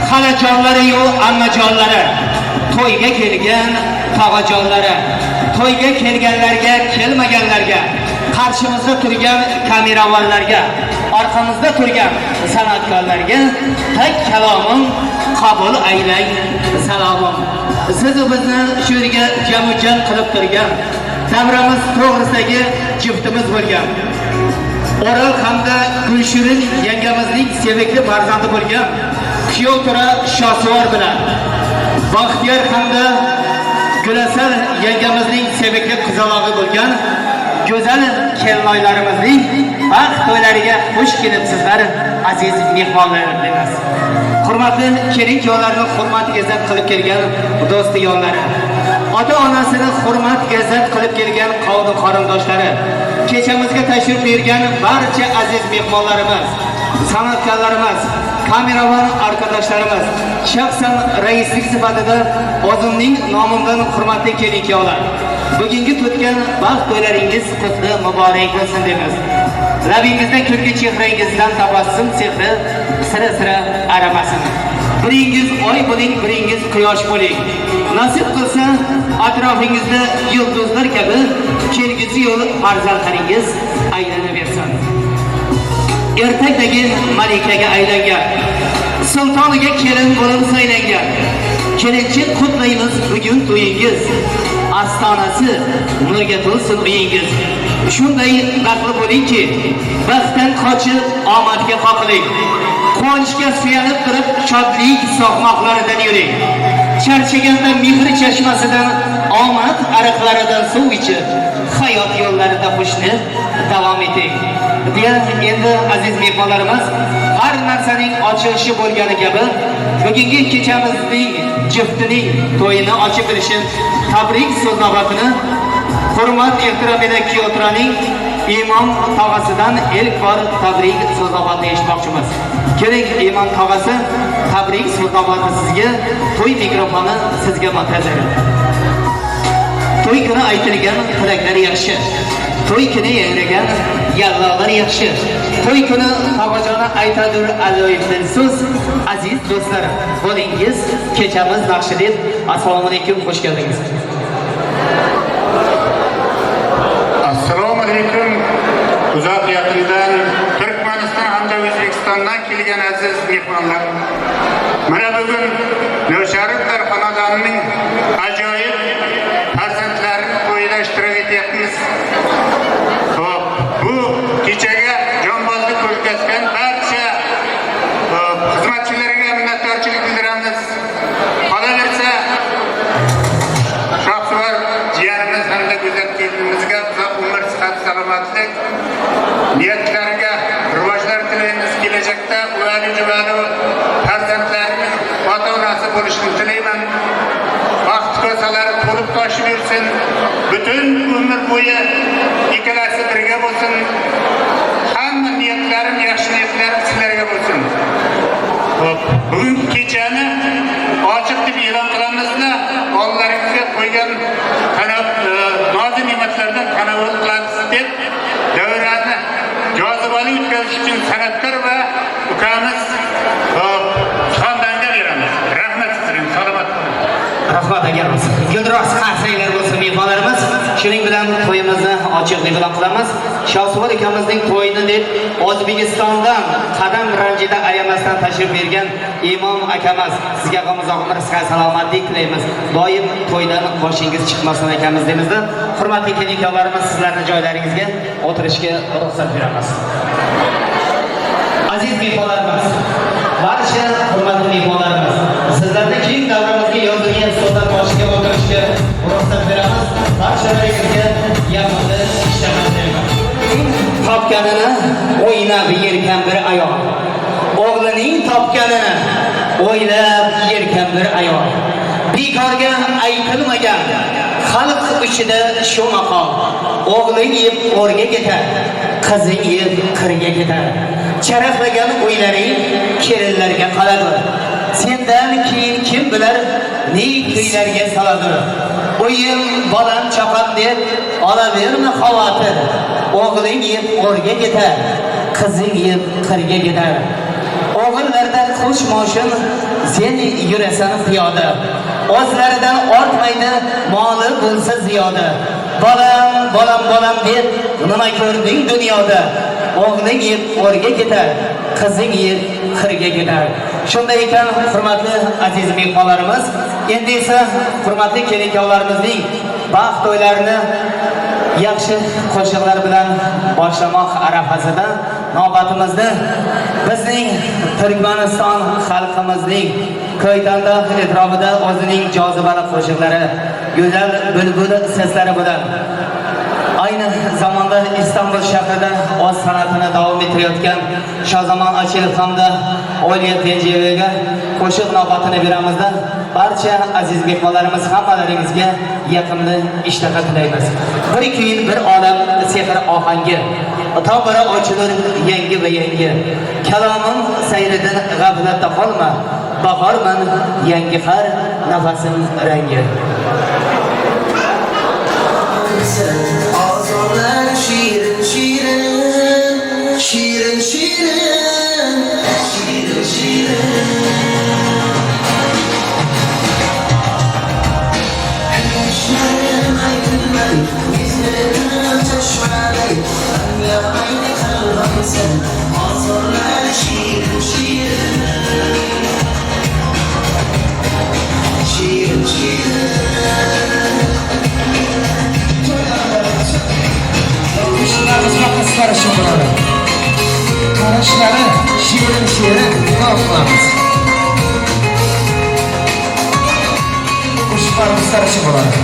xalajonlari-yu ammajonlari, to'yga kelgan tog'ajonlari, to'yga kelganlarga, kelmaganlarga, qarshimizda turgan kameravanlarga, arkamızda turgan san'atkorlarga tek kalomim qabul aylay salomim. Siz bizni shu yerga jamu-jam qilib turgan, davramiz to'g'risidagi juftimiz bo'lgan, Orol hamda Gulshirin yangamizning sevikli farzandi bo'lgan kuyov tura Shosivor bilan Baxtiyor hamda Gulasal yangamizning sevikli qizalog'i bo'lgan go'zal kelinoylarimizning baxt to'ylariga xush kelibsizlar, aziz mehmonlarimiz. Hurmatli kelin-kuyovlarni hurmat izzat qilib kelgan do'st-yorlari, ota-onasini hurmat izzat qilib kelgan qavm qarindoshlari, kechamizga tashrif buyurgan barcha aziz mehmonlarimiz, san'atkorlarimiz, kameraman arkadaşlarimiz, shaxsan raislik sifatida o'zimning nomimdan hurmatli kelin-kuyovlar, bugungi tutgan baxt to'ylaringiz qutli muborak bo'lsin deymiz. Labingizdan kulgi, chehrangizdan tabassum sehri sira-sira aramasin. Biringiz oy bo'ling, biringiz quyosh bo'ling. Nasib qilsa atrofingizda yulduzlar kabi kelgusi yo'l farzandlaringiz aylanaversin. Ertakdagi malikaga aylangan, sultoniga kelin bo'lib saylangan kelinchik qutlaymiz bugun to'yingiz. Astonasi nurga to'lsin uyingiz. Shunday baxtli bo'lingki, baxtdan qochib omadga qoqiling. Quvonchga suyanib turib shodlik soqmoqlaridan yuring. Charchaganda mehr chashmasidan, omad ariqlaridan suv ichib, hayot yo'llarida xushni davom eting. Deya endi aziz mehmonlarimiz, har narsaning ochilishi bo'lgani kabi bugungi kechamizning juftining to'yini ochib berishi tabrik so'z navbatini hurmat ehtirom ila kuyovturaning imom tog'asidan ilk bor tabrik so'z navbatini eshitmoqchimiz. Keling imom tog'asi, tabrik so'z navbati sizga, to'y mikrofoni sizga muntazir. To'y kuni aytilgan tilaklar yaxshi, to'y kuni yangragan yallolar yaxshi, to'y kuni tog'ajoni aytadur ajoyib so'z. Aziz do'stlar, bo'lingiz kechamiz naqshi deb. Assalomu alaykum, xush keldingiz. Assalomu alaykum. Uzoq yaqindan Turkmaniston hamda O'zbekistondan kelgan aziz mehmonlar. Mana bugun Noshariflar xonadonining ajoyib farzandlarini to'yida ishtirok etyapmiz. Xo'p, bu kechaga jonbozlik ko'rsatgan barcha xizmatchilarga minnatdorchilik bildiramiz. Qolaversa, Shohsuvar jiyanimiz hamda go'zal kelinimizga uzoq umr, sihat, salomatlik, niyatlariga rivojlar tilaymiz. Kelajakda uvali juvali farzandlarining ota-onasi bo'lishini tilayman. Baxt kosalari to'lib toshib yursin. Butun umr bo'yi ikkalasi birga bo'lsin. Hamma niyatlarim, yaxshi niyatlarim sizlarga bo'lsin. Xo'p, bugungi kechani ochiq deb e'lon qilamizda, ollaringizga san'atkor va ukamiz Xondonga beramiz. Rahmat sizlarga, salomat bo'ling. Rahmat akamiz. Gulroz qarsaklar bo'lsin mehmonlarimiz. Shuning bilan to'yimizni ochiq deb e'lon qilamiz. Shosivor akamizning to'yini deb O'zbekistondan qadam ranjida ayamasdan tashrif buyurgan Imom akamiz, sizga ham uzoq umr, sihat, salomatlik tilaymiz. Doim to'ydan boshingiz chiqmasin akamiz deymizda. Hurmatli kelin-kuyovlarimiz, sizlarni joylaringizga o'tirishga ruxsat beramiz. Aziz mehmonlarimiz, barcha hurmatli mehmonlarimiz, sizlarni keng davramizga yozilgan stollar boshiga o'tirishga ruxsat beramiz. Barchalaringizga yoqimli ishtaha tilayman. Topganini o'ynab yerkan bir ayol. O'g'lining topganini o'ylab yerkan bir ayol. Bekorga aytilmagan xalq ichida shu maqol. O'g'ling yeb o'rga ketar, qizing yeb qirga ketar. Charaqlagan o'ylaring kelinlarga qoladi. Sendan keyin kim bilar ne kuylarga soladi. O'yim bolam chaqam deb olaverma xavotir. O'g'ling yeb o'rga ketar, qizing yeb qirga ketar. O'g'illarda qo'sh moshin, sen yurasan piyoda. O'zlaridan ortmaydi, moli bo'lsa ziyoda. Bolam, bolam, bolam deb nima ko'rding dunyoda? O'g'ling yeb o'rga ketar, qizing yeb qirga ketar. Shunday ekan, hurmatli aziz mehmonlarimiz, endi esa hurmatli kelin-kuyovlarimizning baxt to'ylarini yaxshi qo'shiqlar bilan boshlamoq arafasida navbatimizni bizning Turkmaniston xalqimizning Ko'ytanda atrofida o'zining jozibali qo'shiqlari, go'zal bulbul seslari bilan ayni zamonda Istanbul shahrida o'z san'atini davom ettirayotgan Shahzamon Achilov hamda Oliya Tenjiyevaga qo'shiq navbatini beramizda. Barcha aziz mehmonlarimiz, hammalaringizga yoqimli ishtaha tilaymiz. Bir kuyin bir olam sehr ohangi, tobora ochilir yangi va yangi. Kalomim sayridan g'aflatda qolma, bahorman yangi har nafasim rangi. Azorlar şirin şirin, şirin şirin, şirin şirin. Güneşlerim aydınlar, yüzlerim çeşmeler, ya aynı kalbimsin. Azorlar şirin şirin, şirin şirin. Qizlar uchun bo'ladi. Qarashlari shirin shirin nima qilamiz? Qo'shiqlar qizlar uchun bo'ladi.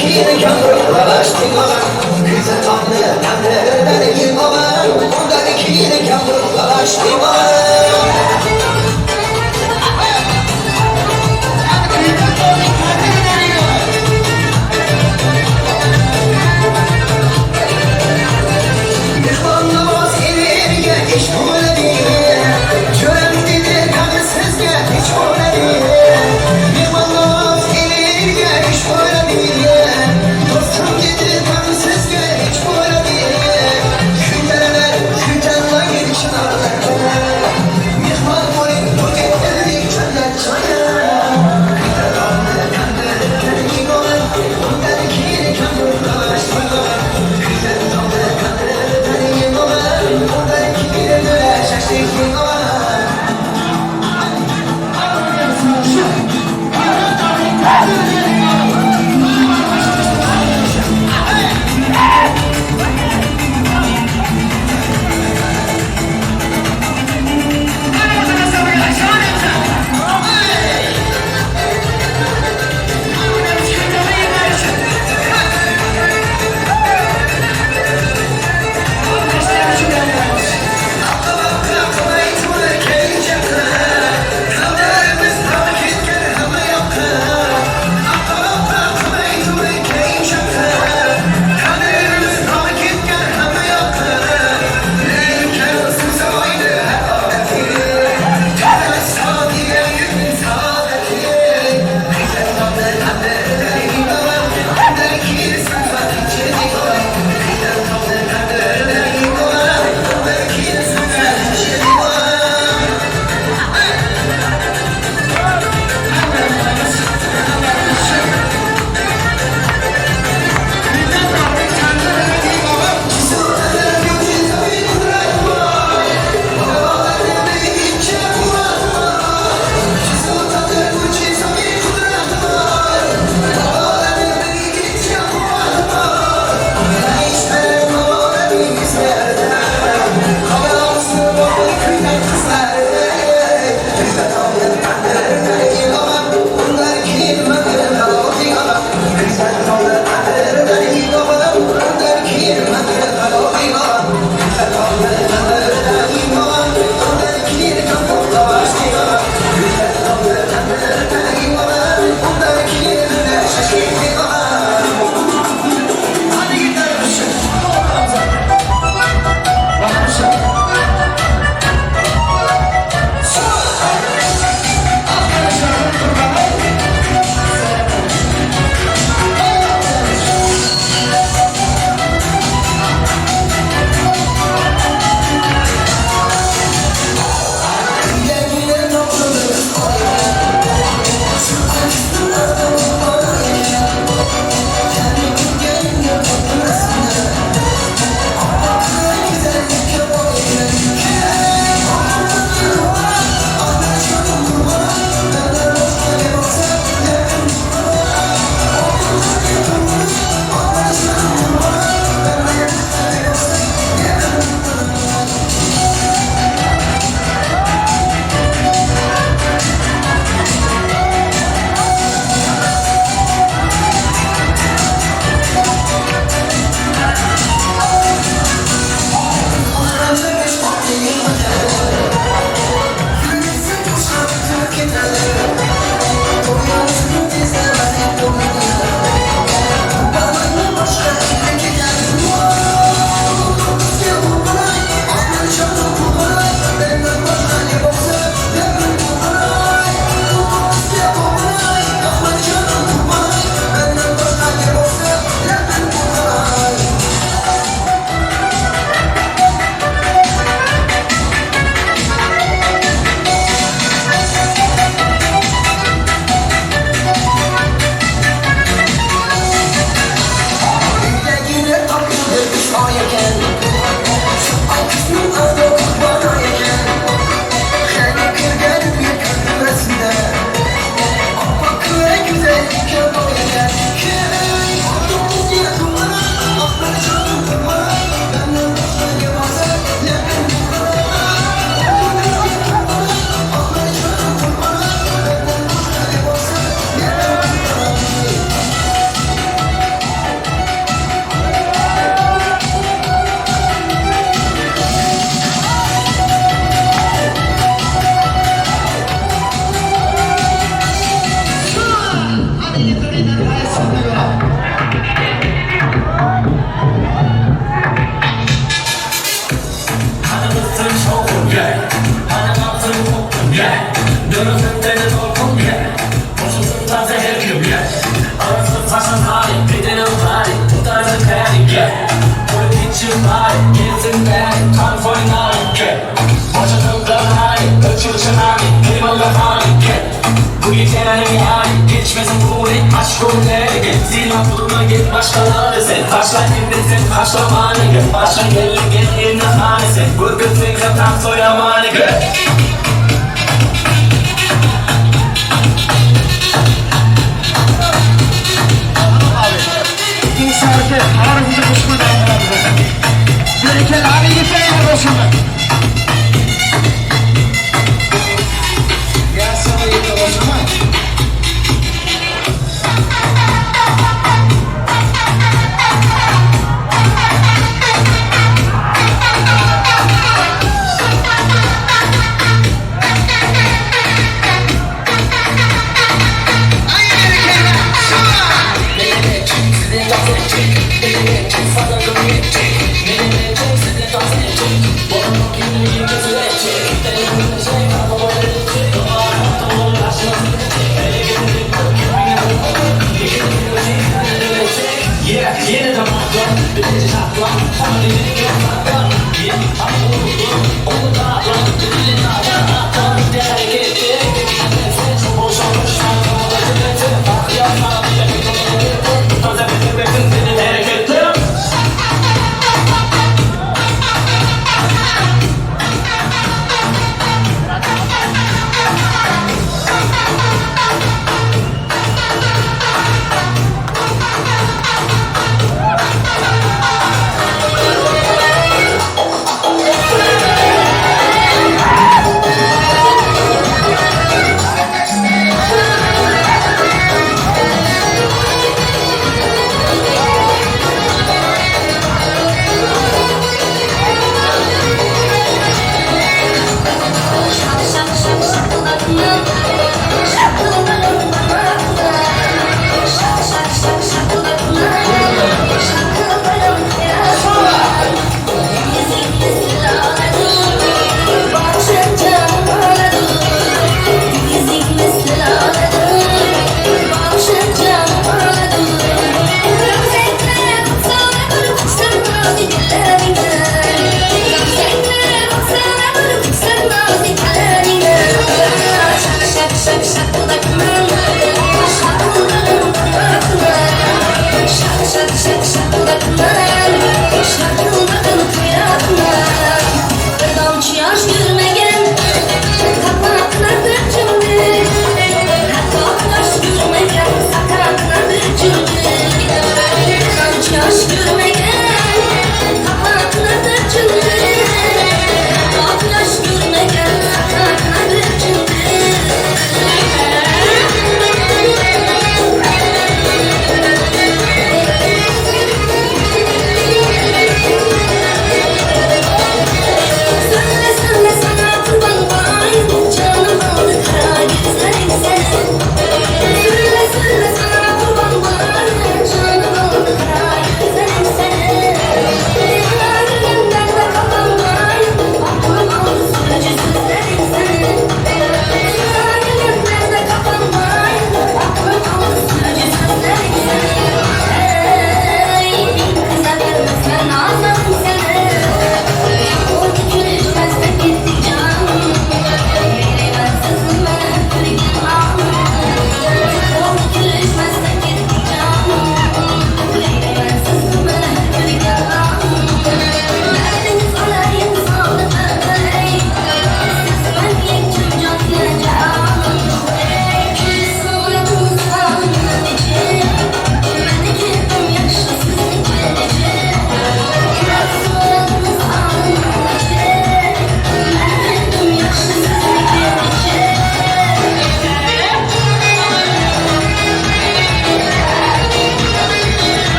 Kuytaralar, kuytanlar,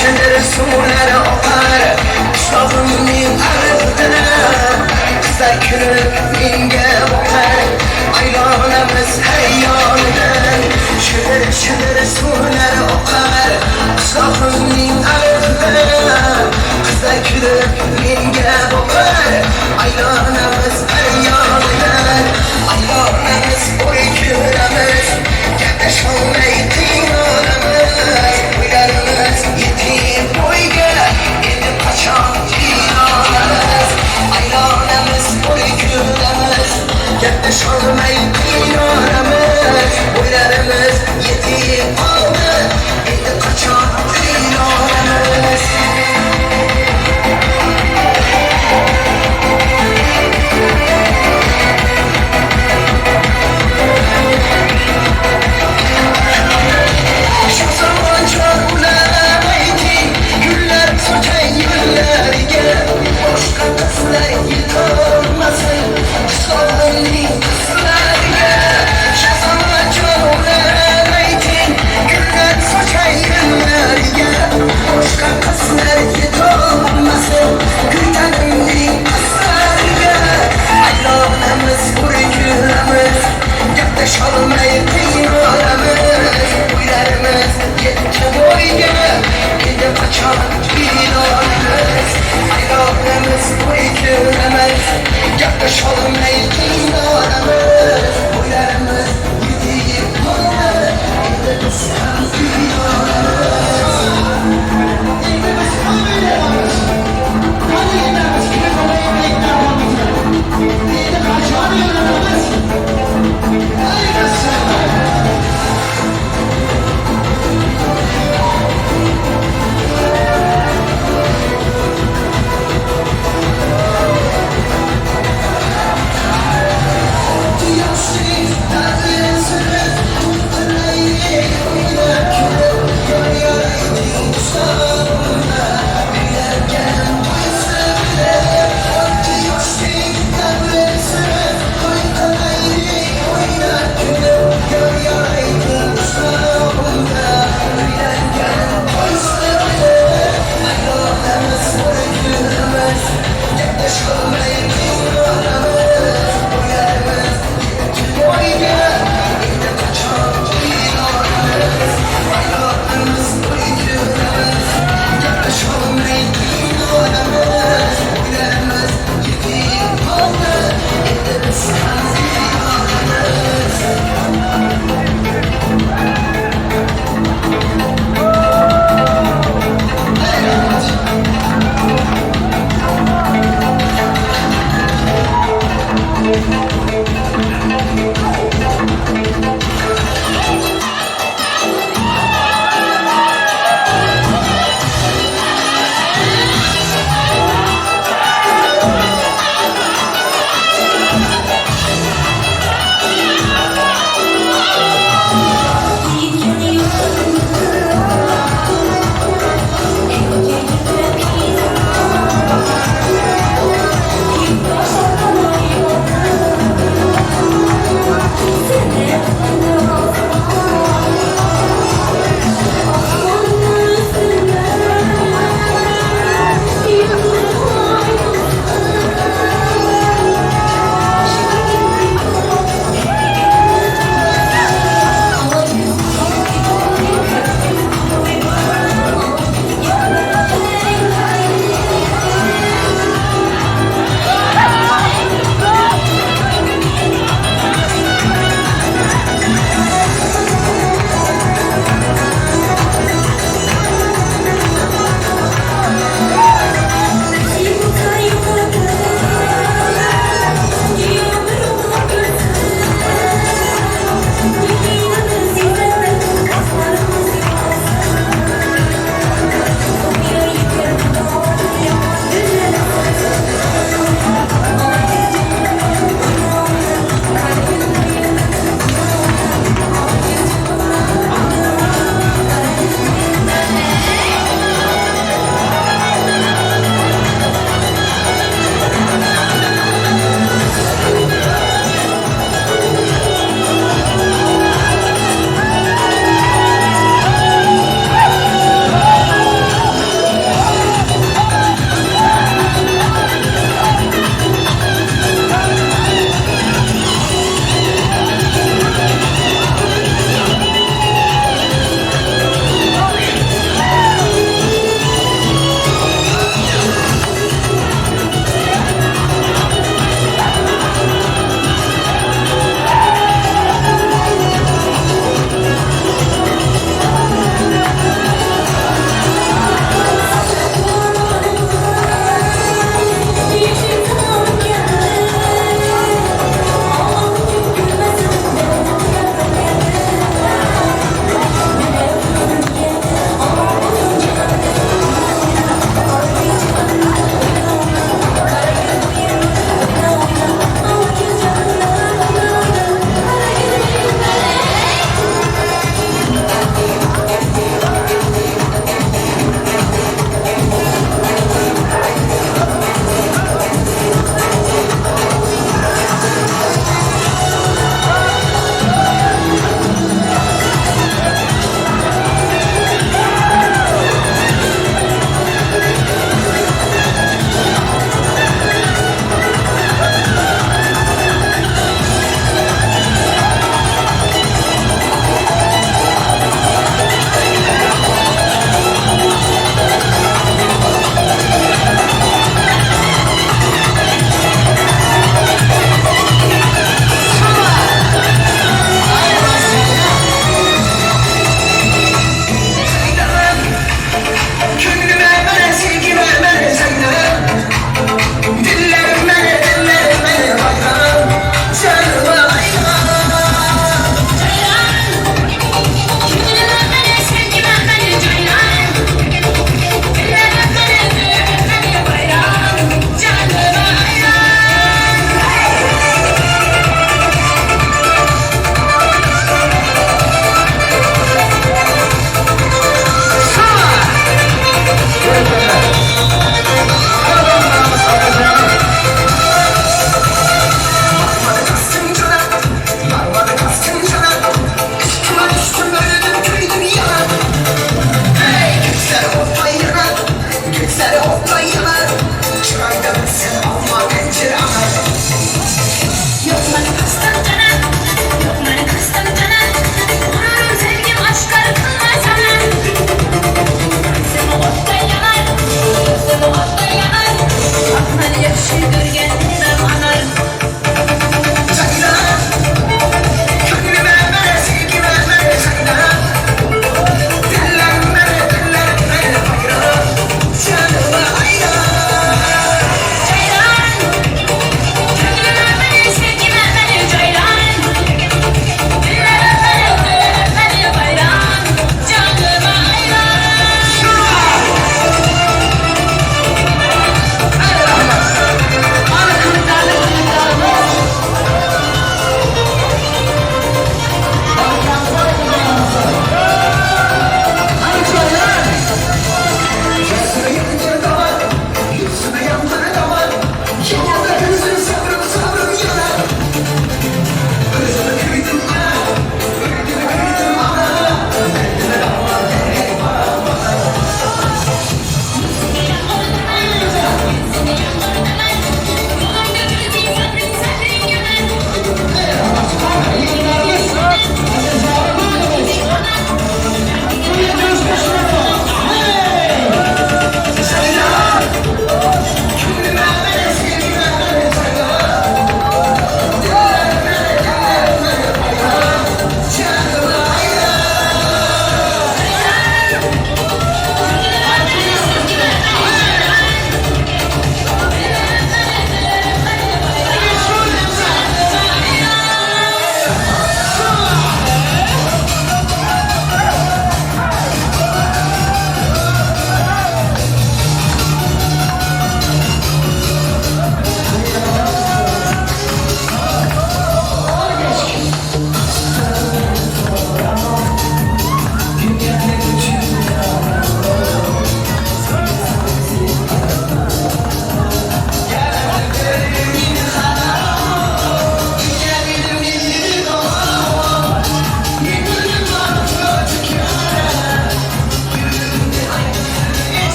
Shidir suvlar oqar qishlog'imning arig'idan. Qizlar kulib menga boqar, aylanamiz har yonidan. Shidir shidir suvlar oqar qishlog'imning arig'idan. Qizlar kulib menga boqar, aylanamiz har yonidan. Aylanamiz o'y ko'ramiz, gaplasholmay qiynalamiz. O'ylarimiz yetib bo'yga, endi qachon jiynolamiz? Aylanamiz o'y ko'ramiz, gaplasholmay qiynalamiz. O'ylarimiz yetib qoldi, endi qachon jiynolamiz?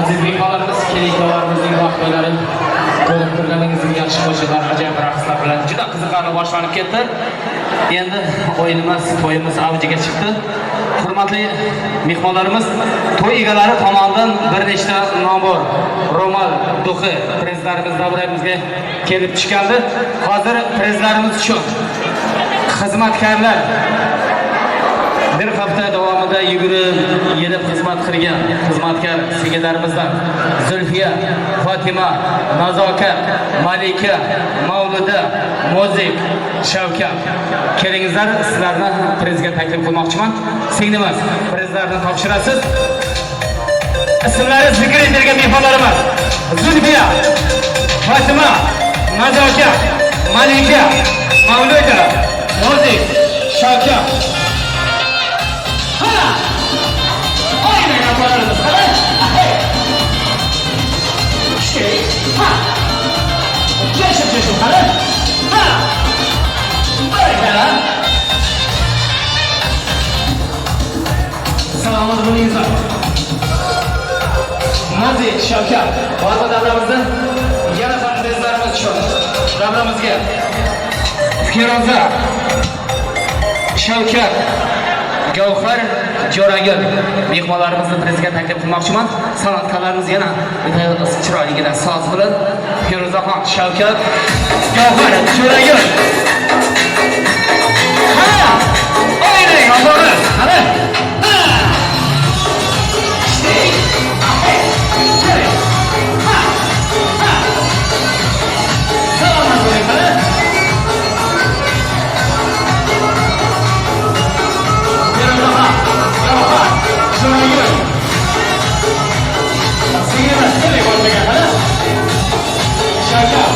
Aziz mehmonlarimiz, kelin-kuyovlarimizning vaqtlarini ko'rib turganingizdek yaxshi qo'shiqlar, ajoyib raqslar bilan juda qiziqarli boshlanib ketdi. Endi o'yinimiz, to'yimiz avjiga chiqdi. Hurmatli mehmonlarimiz, to'y egalari tomonidan bir nechta nombor, ro'mol, duxi prezlarimiz davramizga kelib tushgandi. Hozir prezlarimiz uchun xizmatkorlar bir hafta davomida yugurib, yelib xizmat qilgan xizmatkor sigillarimizdan Zulfiya, Fatima, Nazokat, Malika, Mavluda, Mozik, Shavkat. Kelingizlar, sizlarni prezga taklif qilmoqchiman. Singlimiz, prezlarni topshirasiz. Ismlari zikr etilgan mehmonlarimiz: Zulfiya, Fatima, Nazokat, Malika, Mavluda, Mozik, Shavkat. Ha! O'ynang opalarimiz, qani? Hey! Şey, ha! Jo'shib, jo'shib, qani? Ha! Barakalla! Salomat bo'lingizlar. Nazik, Shavkat, hozir davramizda yana ham prezlarimiz uchun davramizga Feruza, Shavkat, Gavhar, Jo'ragul mehmonlarimizni prezga taklif qilmoqchiman. San'atkorlarimiz yana bitta chiroyligina soz bilan Feruzaxon, Shavkat, Gavhar, Jo'ragul. Ha! O'ynang, opalar, qani? Ha! Ha! Ha! Salomat bo'ling, qani? Feruzaxon, Gavhar, Jo'ragul. Singlimiz, keling o'rtaga, qani? Shavkat.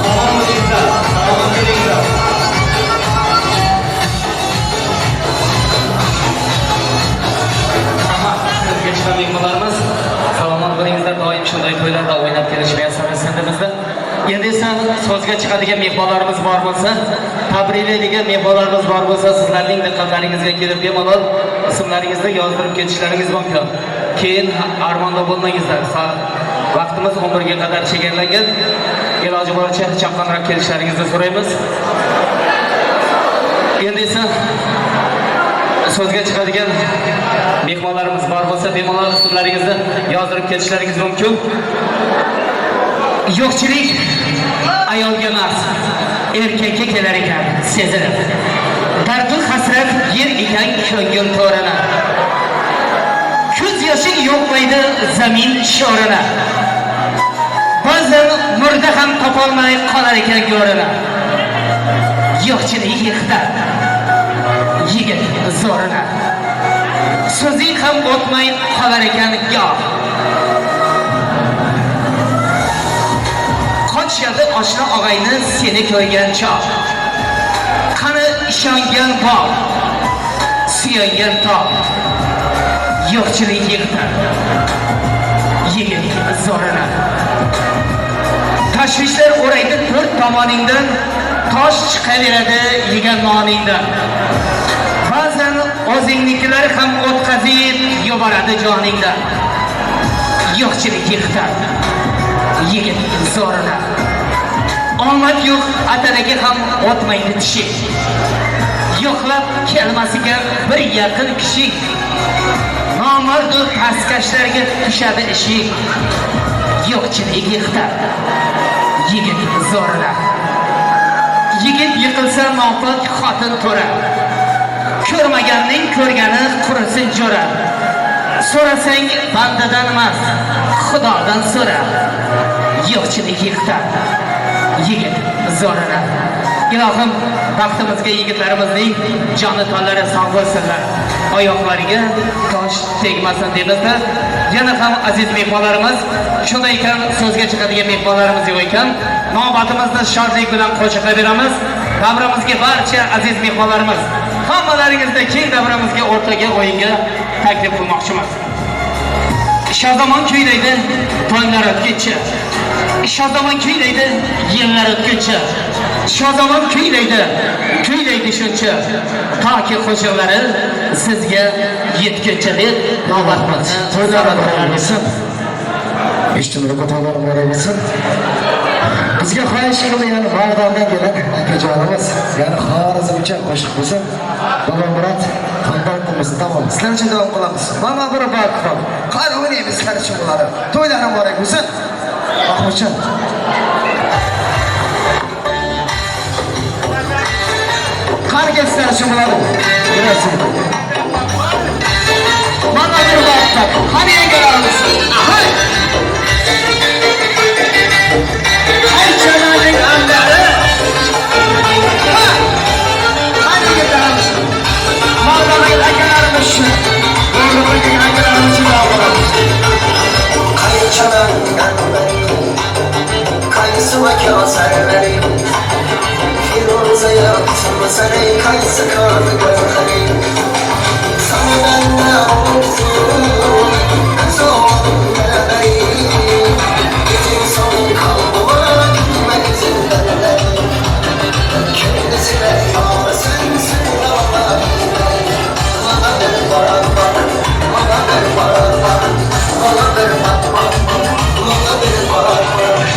Salomat bo'linglar, salomat bo'linglar. Rahmat, sizga chiqqan mehmonlarimiz, salomat bo'lingizlar, doim shunday to'ylarda o'ynab kelish muyassar etsin bizda. Endi esa so'zga chiqadigan mehmonlarimiz bor bo'lsa, tabriklaydigan mehmonlarimiz bor bo'lsa, sizlarning diqqatlaringizga kelib bemalol ismlaringizni yozdirib ketishlaringiz mumkin. Keyin armonda bo'lmangizlar. Vaqtimiz 11 ga qadar chegaralangan. Iloji boricha chaqqonroq kelishlaringizni so'raymiz. Endi esa so'zga chiqadigan mehmonlarimiz bor bo'lsa, bemalol ismlaringizni yozdirib ketishlaringiz mumkin. Yo'qchilik ayolga emas, erkakka kelar ekan sezilib. Dardu hasrat yer ekan ko'ngil to'rini. Ko'z yoshing yo'qmaydi zamin sho'rini. Ba'zan murda ham topolmay qolar ekan go'rini. Yo'qchilik yiqitar yigit zo'rini. So'zing ham o'tmay qolar ekan goh. Qochadi oshna og'ayni seni ko'rgan choq. Qani ishongan bog', suyangan tog'. Yo'qchilik yiqitar yigit zo'rini. Tashvishlar o'raydi to'rt tomoningdan, tosh chiqaveradi yegan noningdan. Ba'zan o'zingnikilar ham o'tkazib yuboradi joningdan. Yo'qchilik yiqitar yigit zo'rini. Omad yo'q atanaga ham o'tmaydi tishi. Yo'qlab kelmas ekan bir yaqin kishi. Nomardu pastkashlarga tushadi ishi. Yo'qchilik yiqitar yigit zo'rini. Yigit yiqilsa nopok xotin to'ra. Ko'rmaganning ko'rgani qurisin jo'ra. So'rasang bandadan emas, Xudodan so'ra. Yo'qchilik yiqitar yigit zo'rini. Ilohim baxtimizga yigitlarimizning joni tonlari sog' bo'lsinlar, oyoqlariga tosh tegmasin deymizda. Yana ham aziz mehmonlarimiz, shunday ekan so'zga chiqadigan mehmonlarimiz yo'q ekan, navbatimizni shodlik bilan qo'shiqlaveramiz. Davramizga barcha aziz mehmonlarimiz, hammalaringizni keng davramizga o'rtaga o'yinga taklif qilmoqchimiz. Shozomon kuylaydi tonglar o'tguncha. Shozomon kuylaydi yillar o'tguncha. Shozomon kuylaydi, kuylaydi shuncha. Toki qo'shiqlari sizga yetguncha deb navbatimiz. To'ylar muborak bo'lsin. Eshituvlarga to'ylar muborak bo'lsin. Bizga xohish qildi, ya'ni G'ardondan kelgan akajonimiz, ya'ni Xorazmcha qo'shiq bo'lsin. Bobomurod qanday bo'lsin, tamom. Sizlar uchun davom qilamiz. Mana bir bak. Qani o'ynaymiz sizlar uchun bo'ladi. To'ylar muborak bo'lsin. Mahmudjon. Qani kel sizlar uchun bo'ladi. Yurasin. Mana bir bak. Qani yangalarimiz. Hay! Hay chananing amlari. Ha! Qani yigitlarimiz. Mardona akalarimiz shu. Bo'g'riqlik akalarimiz uchun davom qilamiz. Kayçadan Kayısı ve kâserleri Firuze yaktım seni kayısı kanı gözleri Sana ben ne olsun Zorun bebeğim Gidin son kalbıma gitmek zindanları Kendisine yar sensin ama Bana bir bak bak Bana bir bak bak Bana bir bak bak Bana bir bak bak.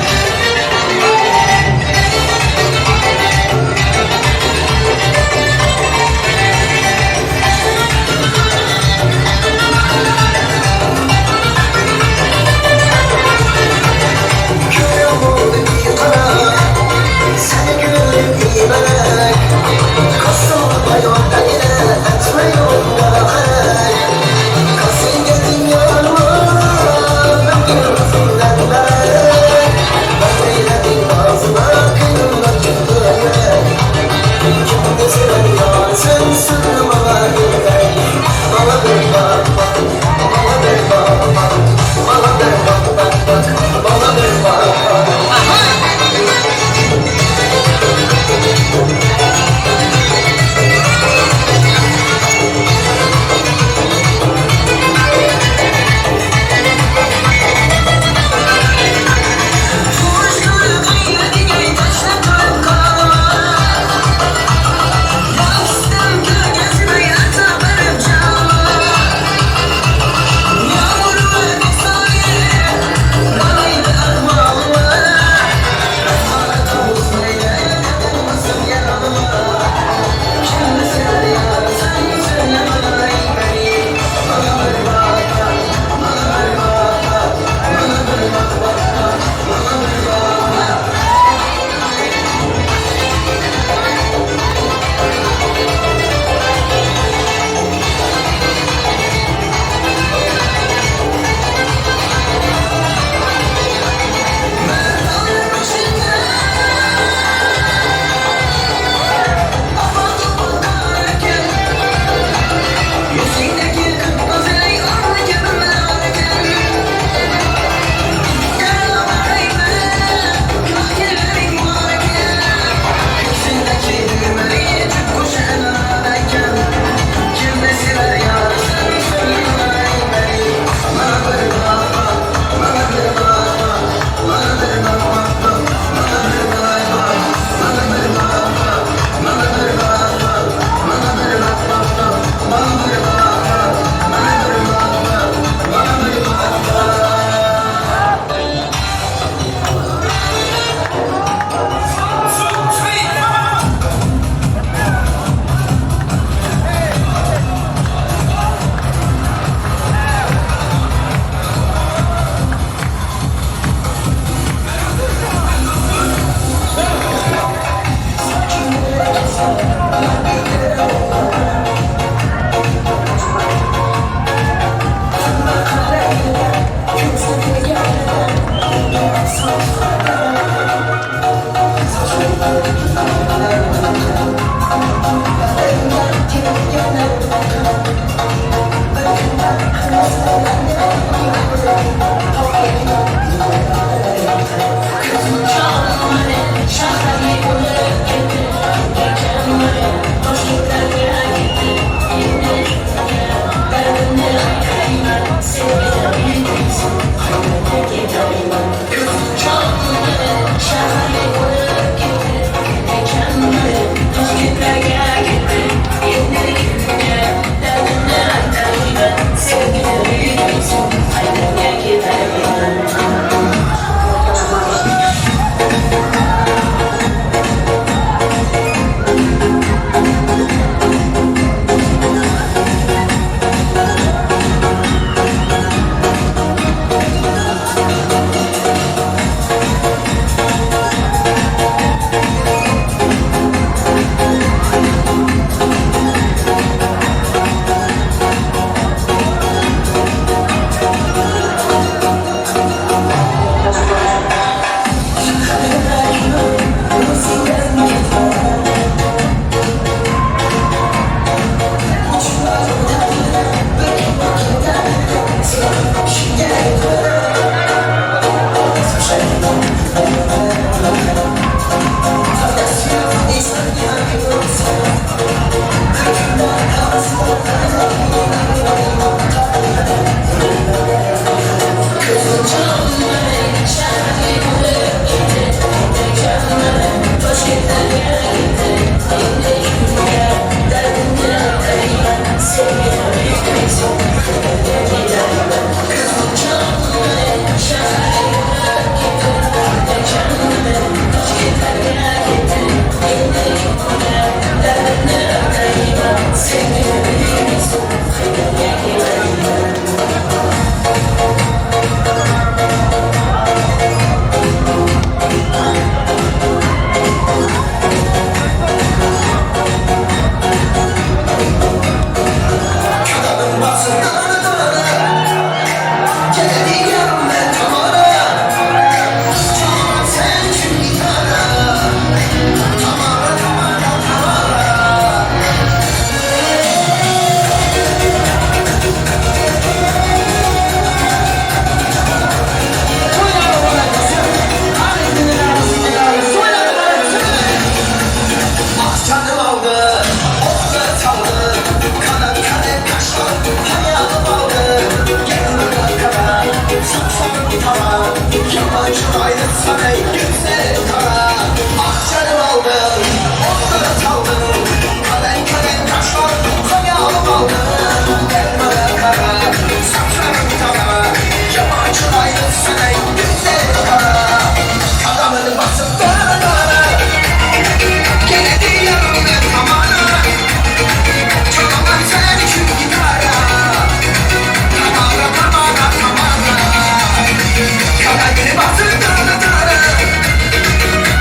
Beni bastır dara dara.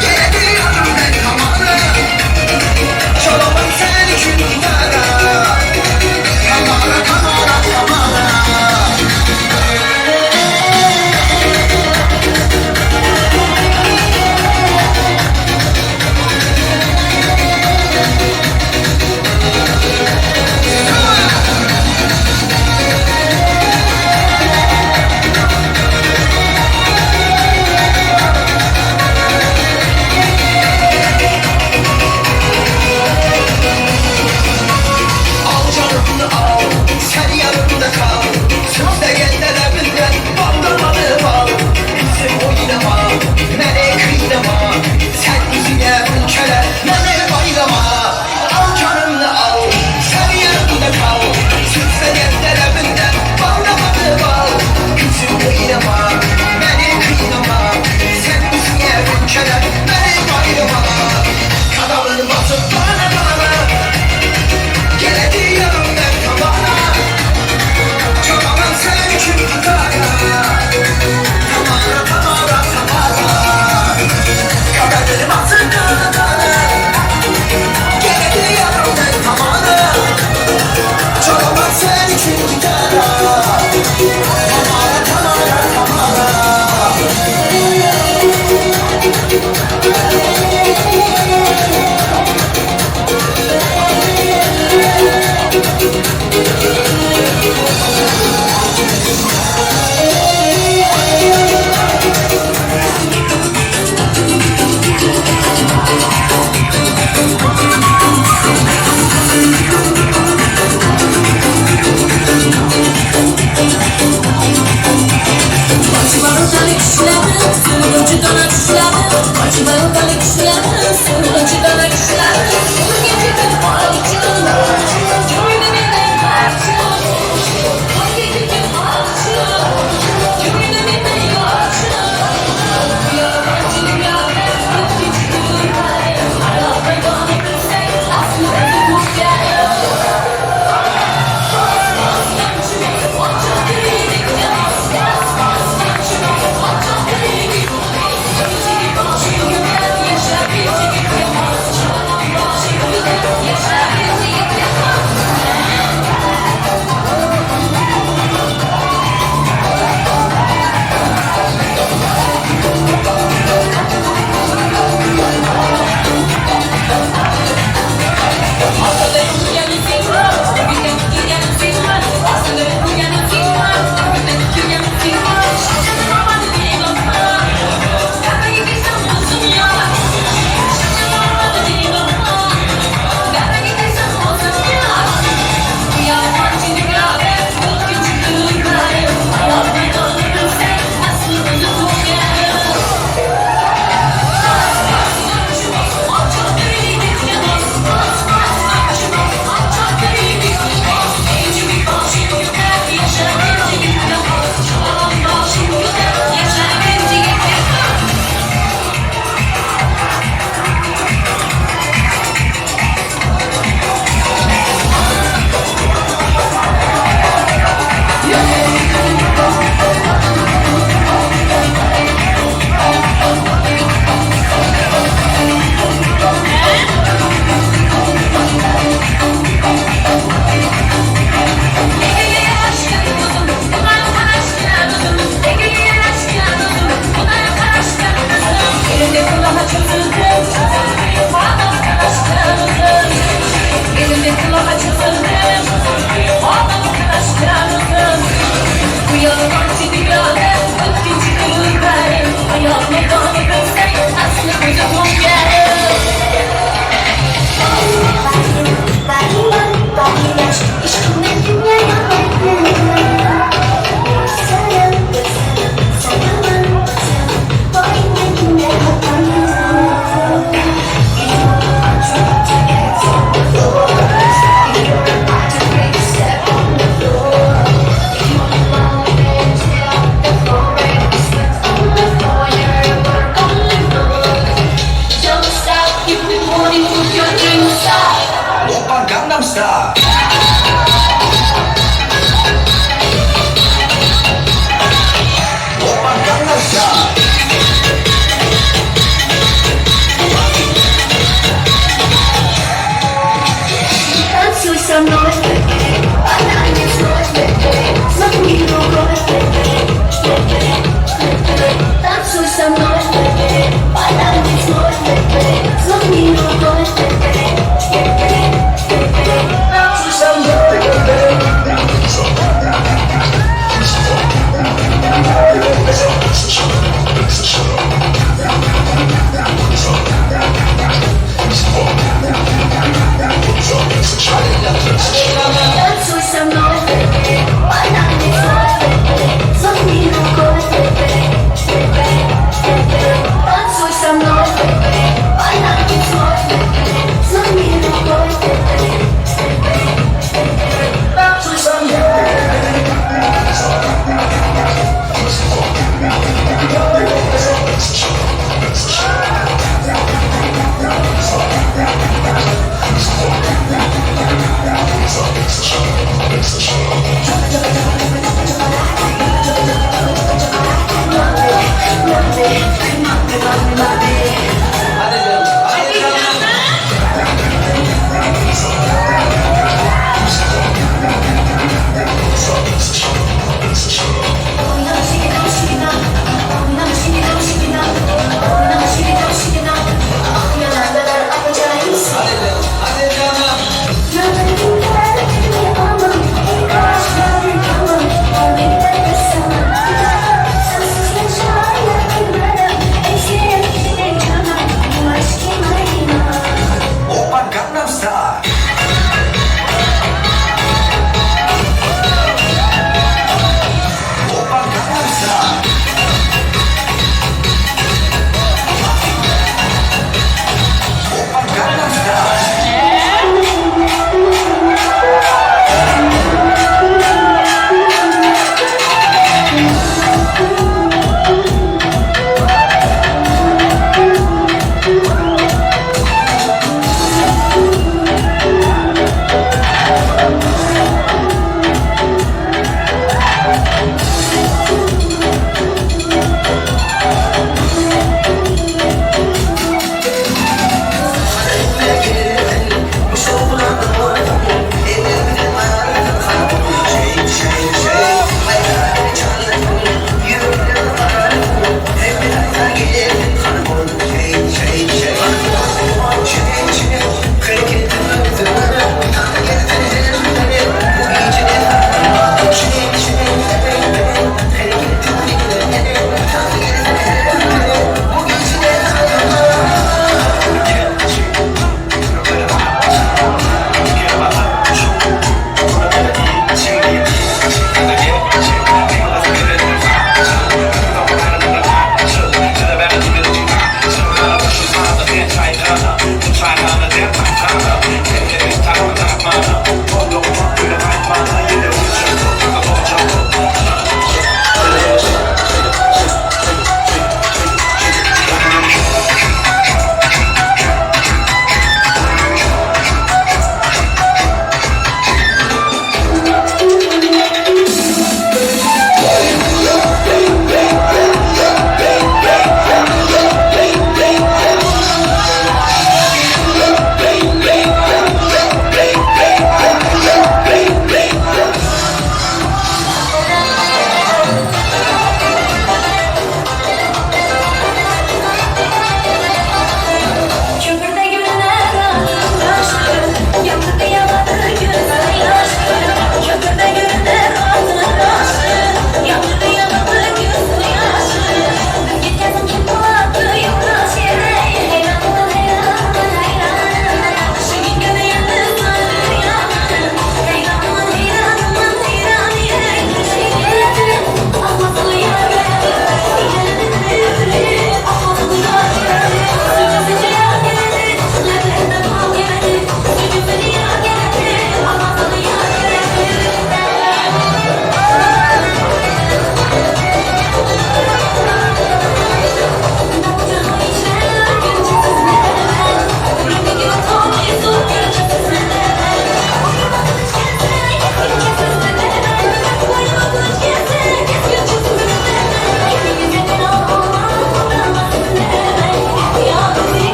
Gene diyorum ben tamam.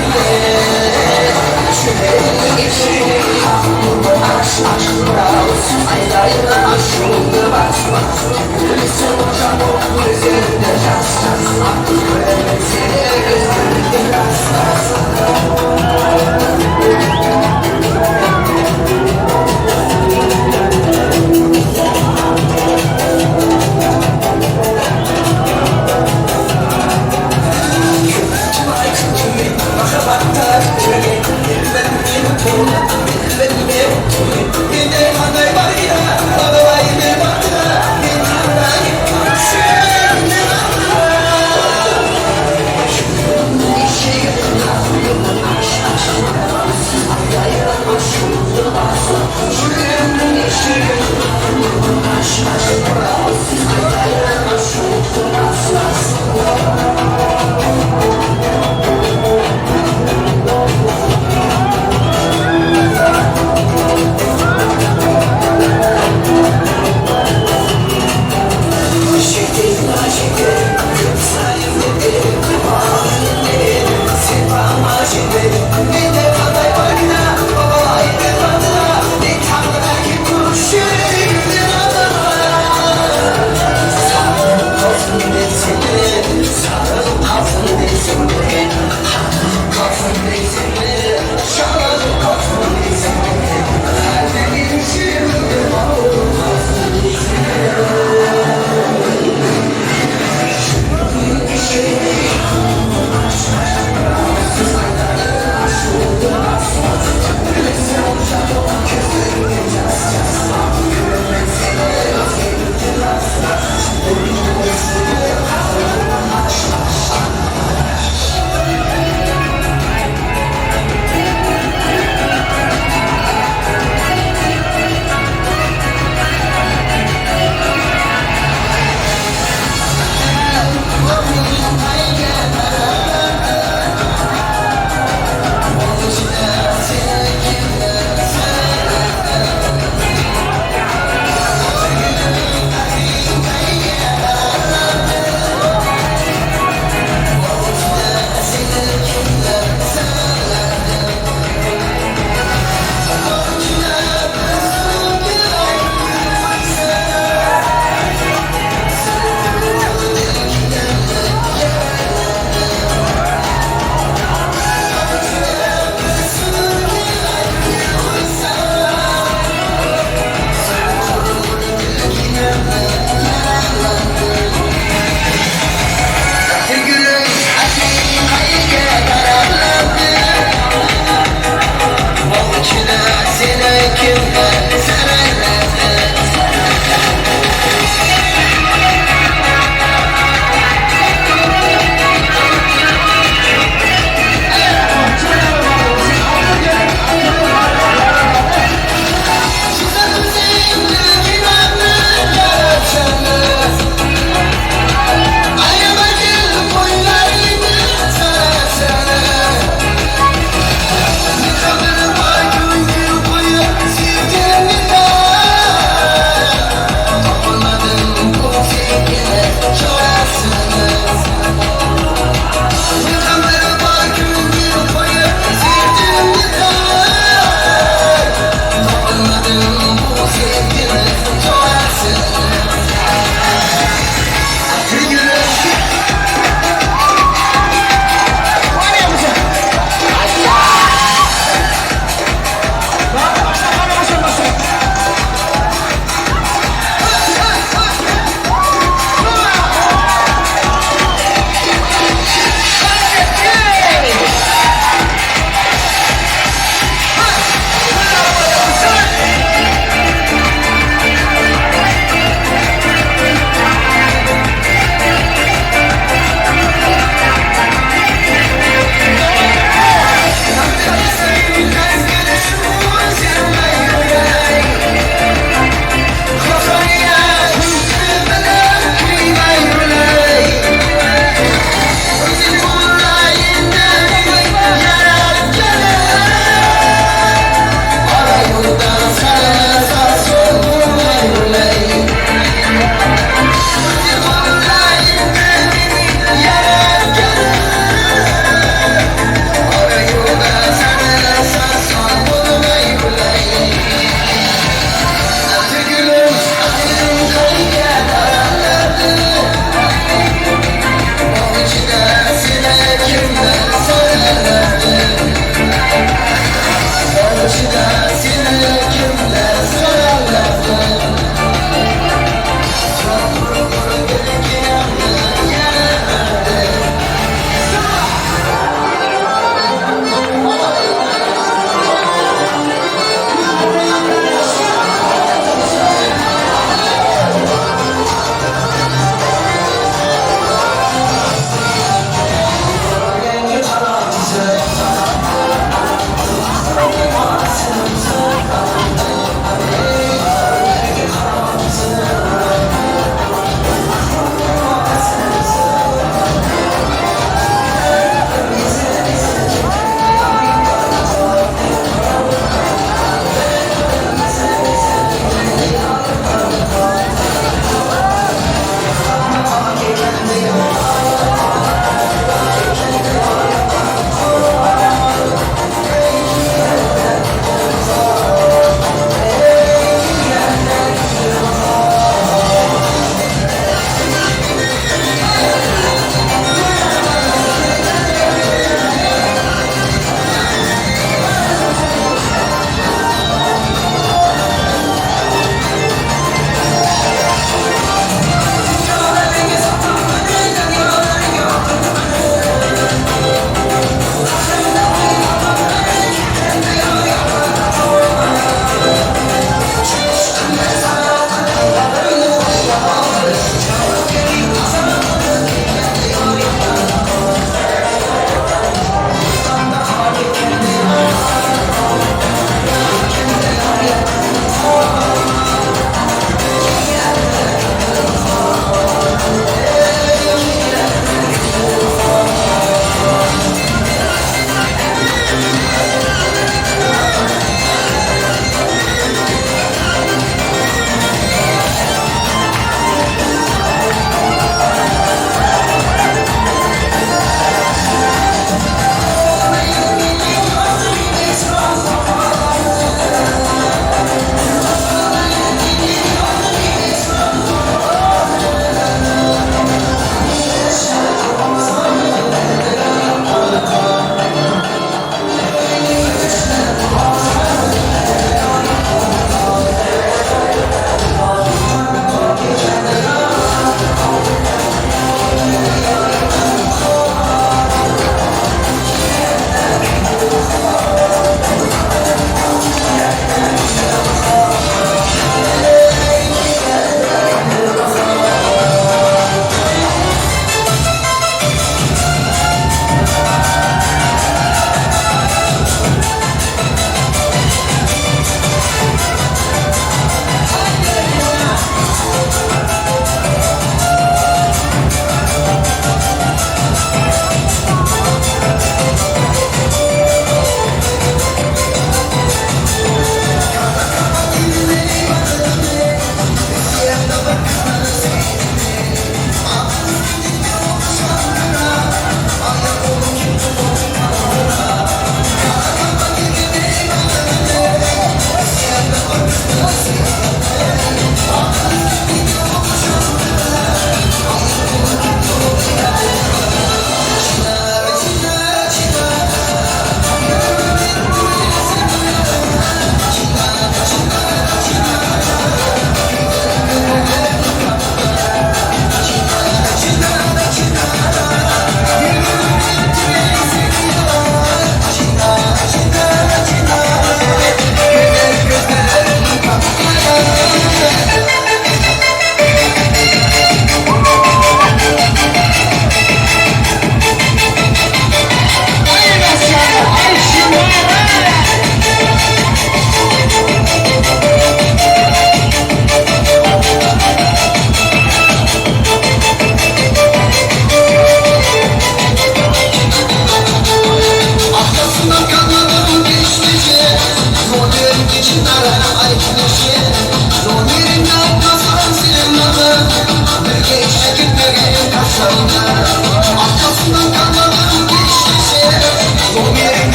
Seni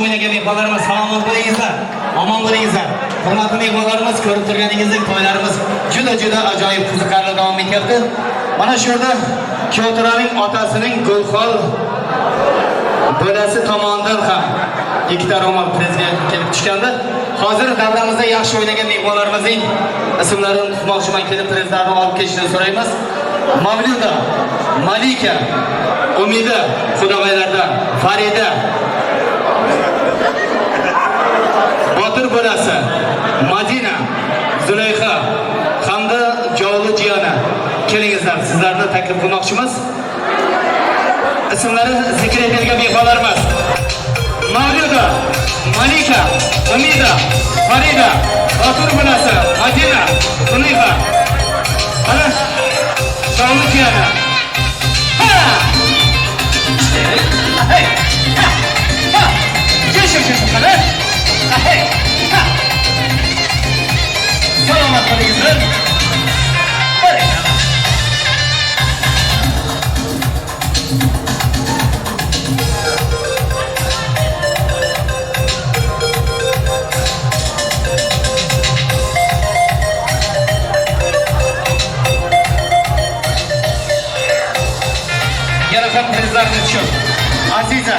O'ynagan mehmonlarimiz, salomat bo'lingizlar, omon bo'lingizlar. Hurmatli mehmonlarimiz, ko'rib turganingizdek to'ylarimiz juda-juda ajoyib qiziqarli davom etyapti. Mana shu yerda Kuyovto'raning otasining Gulxol bolasi tomonidan ham ikkita ro'mol prezga kelib tushgandi. Hozir davramizda yaxshi o'ynagan mehmonlarimizning ismlarini tutmoqchiman, kelib prezlarni olib kelishini so'raymiz. Mavluda, Malika, Umida, Xudobaylardan, Farida. Taklif qilmoqchimiz. Ismlari zikr etilgan mehmonlarimiz: Mavluda, Malika, Umida, Farida, Botur bolasi, Madina, Zuniha. Ana Sog'liq jiyani. Ha! Hey! Ha! Ha! Jo'shib jo'shib qani. Hey! Ha! Salomat bo'lingizlar. Barakalla. Yana ham prizlarni uchun Aziza,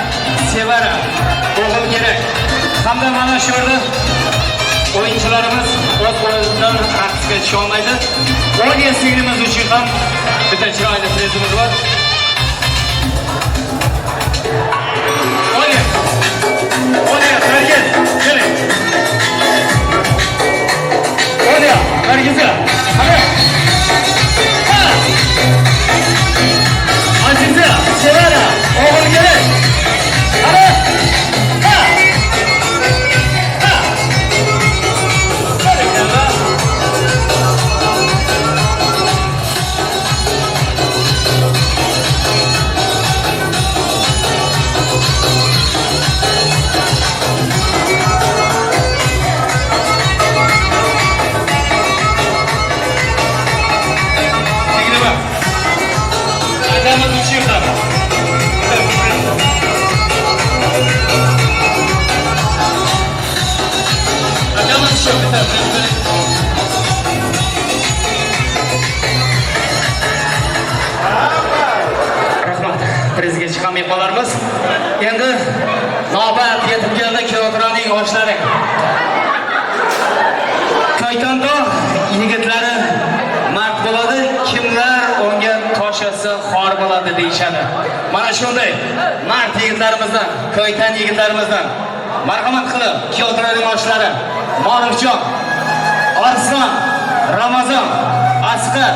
Sevara, o'g'il kerak. Hamda mana shu yerda o'yinchilarimiz o'z o'zidan raqsga tusha olmaydi. Oliya singlimiz uchun ham bitta chiroyli prizimiz bor. Oliya, Oliya, Nargiz, keling. Oliya, Nargiza, qani? Ha! Aziza, Sevara, o'g'il kerak. Qani? Ha! Ha! Barakalla. Yigirma. Akamiz uchun ham. Akamiz uchun bitta priz. Rahmat. Prizga chiqqan mehmonlarimiz. Endi navbat yetib keldi Kiyotiraning oshlari. Koytondog' yigitlari mard bo'ladi, kimlar unga tosh otsa xor bo'ladi deyishadi. Mana shunday mard yigitlarimizdan, Koytan yigitlarimizdan marhamat qilib Kiyotiraning oshlari Morifjon, Arslon, Ramazon, Asqar,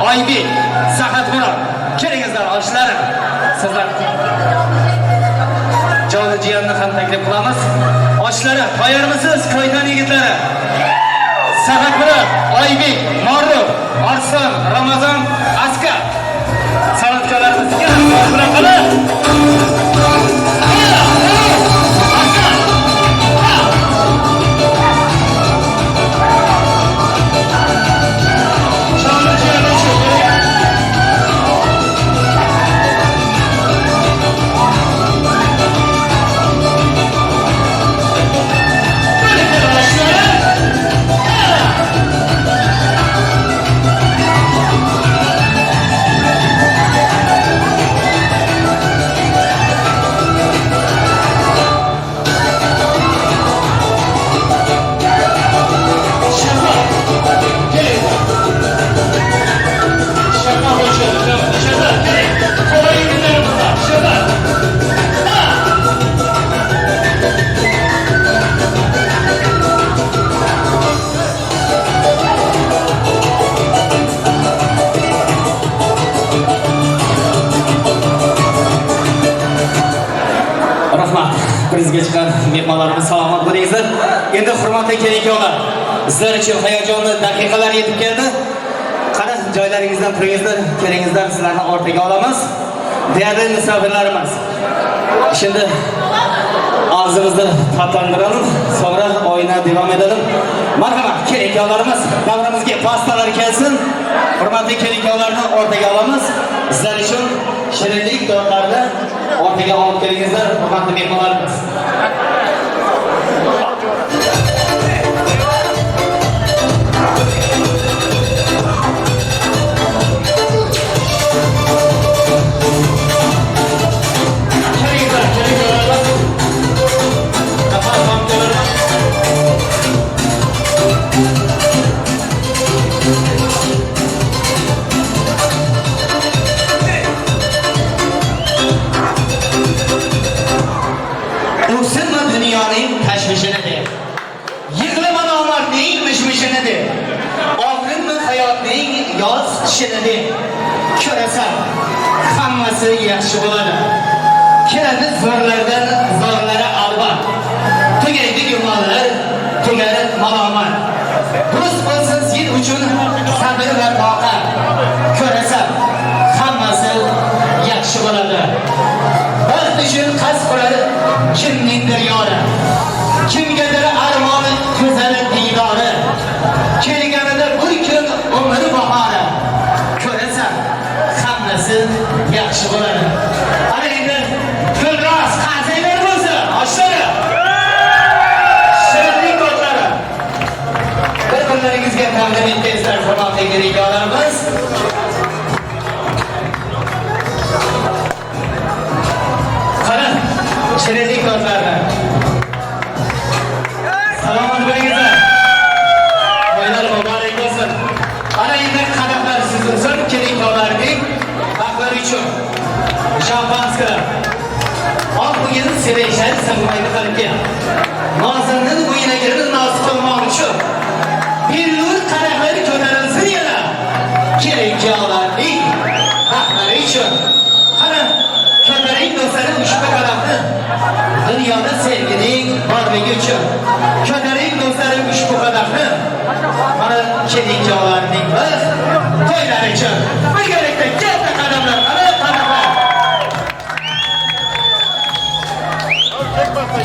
Oybek, Sahatmurod. Kelingizlar oshlari. Sizlar joni jiyanni ham taklif qilamiz. Oshlari, tayyormisiz Koytan yigitlari? Sahatmurod, Oybek, Moruf, Arslon, Ramazon, Asqar. San'atkorlarimiz bilan qilib. Joni jiyanni uchun. Rahmat. Prizga chiqqan mehmonlarimiz salomat bo'lingizlar. Endi hurmatli kelin-kuyovlar, sizlar uchun hayajonli daqiqalar yetib keldi. Qani joylaringizdan turingizlar, kelingizlar, sizlarni o'rtaga olamiz. Deyarli musofirlarimiz. Şimdi ağzımızı tatlandıralım, sonra oyuna devam edelim. Marhamat kelin-kuyovlarimiz, davramizga pastalar kelsin. Hurmatli kelin-kuyovlarni o'rtaga olamiz. Sizlar uchun shirinlik tortlarni o'rtaga olib kelingizlar, hurmatli mehmonlarimiz. Kelingizlar, kelin-kuyovlarimiz. Rahmat, hamkorlarimiz. O'ksinma dunyoning tashvishini de. Yig'lama nomardning mishmishini de. Og'rinma hayotning yoz qishini de. Ko'rasan, hammasi yaxshi bo'ladi. Keladi zo'rlardan zo'rlari albat. Tugaydi gumonlar, tugar malomat. Do'st bo'lsin sen uchun sabr va toqat. Ko'rasan, hammasi yaxshi bo'ladi. Baxt uchun qasd qilar kimningdir yori. Kimgadir armoni go'zal diydori. Kelganida bir kun umr bahori. Ko'rasan, hammasi yaxshi bo'ladi. Ana endi Gulroz qanchaylar bo'lsin, oshlari. Shirinlik ko'zlari. Bir-birlaringizga taqdim etgaysizlar, hurmatli kelinlarimiz. Qani, shirinlik ko'zlari. Salomat bo'lingizlar. To'ylar muborak bo'lsin. Ana endi qadahlar suzilsin, kelinlarning baxtlari uchun. Şampanskilar. Oq bugun sevishlar singmaydi qalbga. Nozinning bo'yina kirib noz qilmoq uchun. Billur qadahlar ko'tarilsin yana. Kelinlarning baxtlari uchun. Qani, ko'taring do'stlarim ushbu qadahni. Dunyoda sevgining borligi uchun. Ko'taring do'stlarim ushbu qadahni. Mana kelinlarning baxt to'ylari uchun. Birgalikda katta qadamlar, qani qadahlar.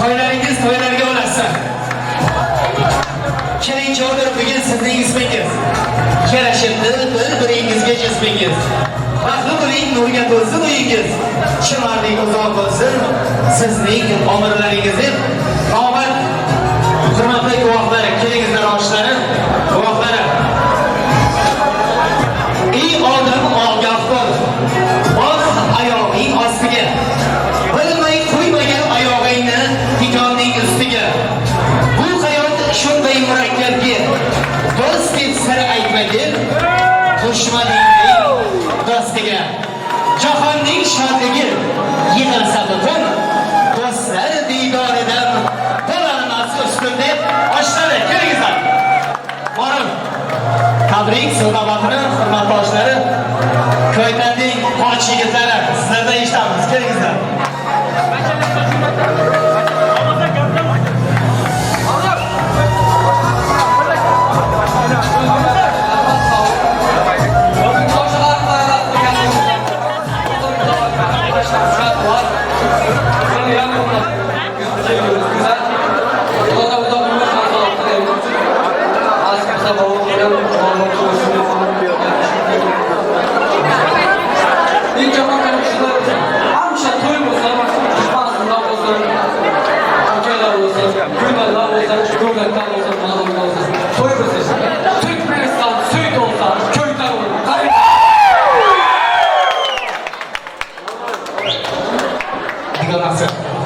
To'ylaringiz to'ylarga ulaşsın. Keling chodir bugun sizning ismingiz. Kelishibdi bir-biringizga jismingiz. Baxtli bo'ling, nurga to'lsin uyingiz. Chinorlik uzoq bo'lsin sizning umrlaringiz deb. Omad hurmatli guvohlar, kelingizlar oshlari, guvohlari. Ey odam ogoh bo'l. Boq oyog'ing ostiga. Bilmay qo'ymagan oyog'ingni tikonning ustiga. Bu hayot shunday murakkabki, do'st deb sir aytmagin dushmaningning do'stiga. Jahonning shodligi yig'ilsa butun, do'stlar diydoridan bo'larmas ustun deb oshlari kelingizlar. Boring. Tabrik Sultonbatini hurmatli oshlari, Ko'ytanning qoch yigitlari, sizlardan eshitamiz. Kelingizlar.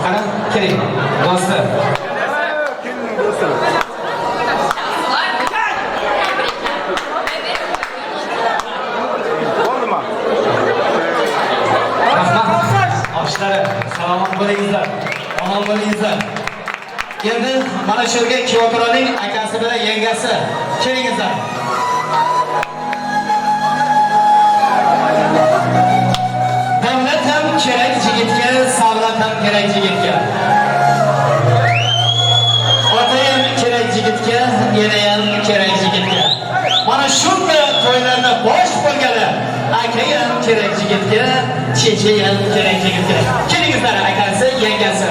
Qani, keling, do'stlar. Rahmat. Oshlari, salomat bo'lingizlar. Omon bo'lingizlar. Endi mana shu yerga Kiyoturaning akasi bilan yengasi. Kelingizlar. Davlat ham kerak yigitga, savlat ham kerak yigitga. Ota ham kerak yigitga, ena ham kerak yigitga. Mana shunday to'ylarda bosh bo'lgani aka ham kerak yigitga, checha ham kerak yigitga. Kelingizlar akasi, yengasi.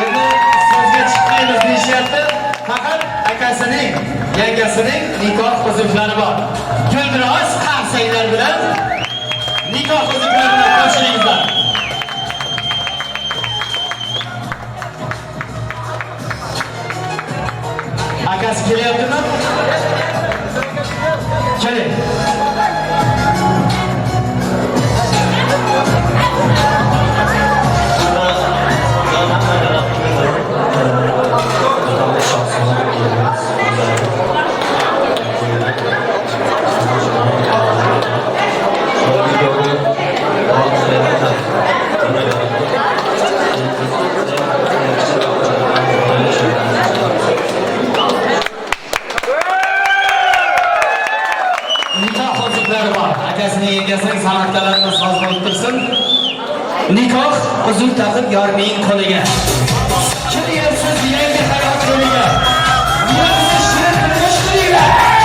Endi so'zga chiqmaymiz deyishyapti. Faqat akasining, yengasining nikoh uzuklari bor. Guldiroz qarsaklar bilan nikoh uzuklarini qo'shilingizlar. Akasi kelyaptimi? Keling. yorning qo'liga. Kiryapsiz yangi hayot yo'liga. Niyatni shirin qilinglar.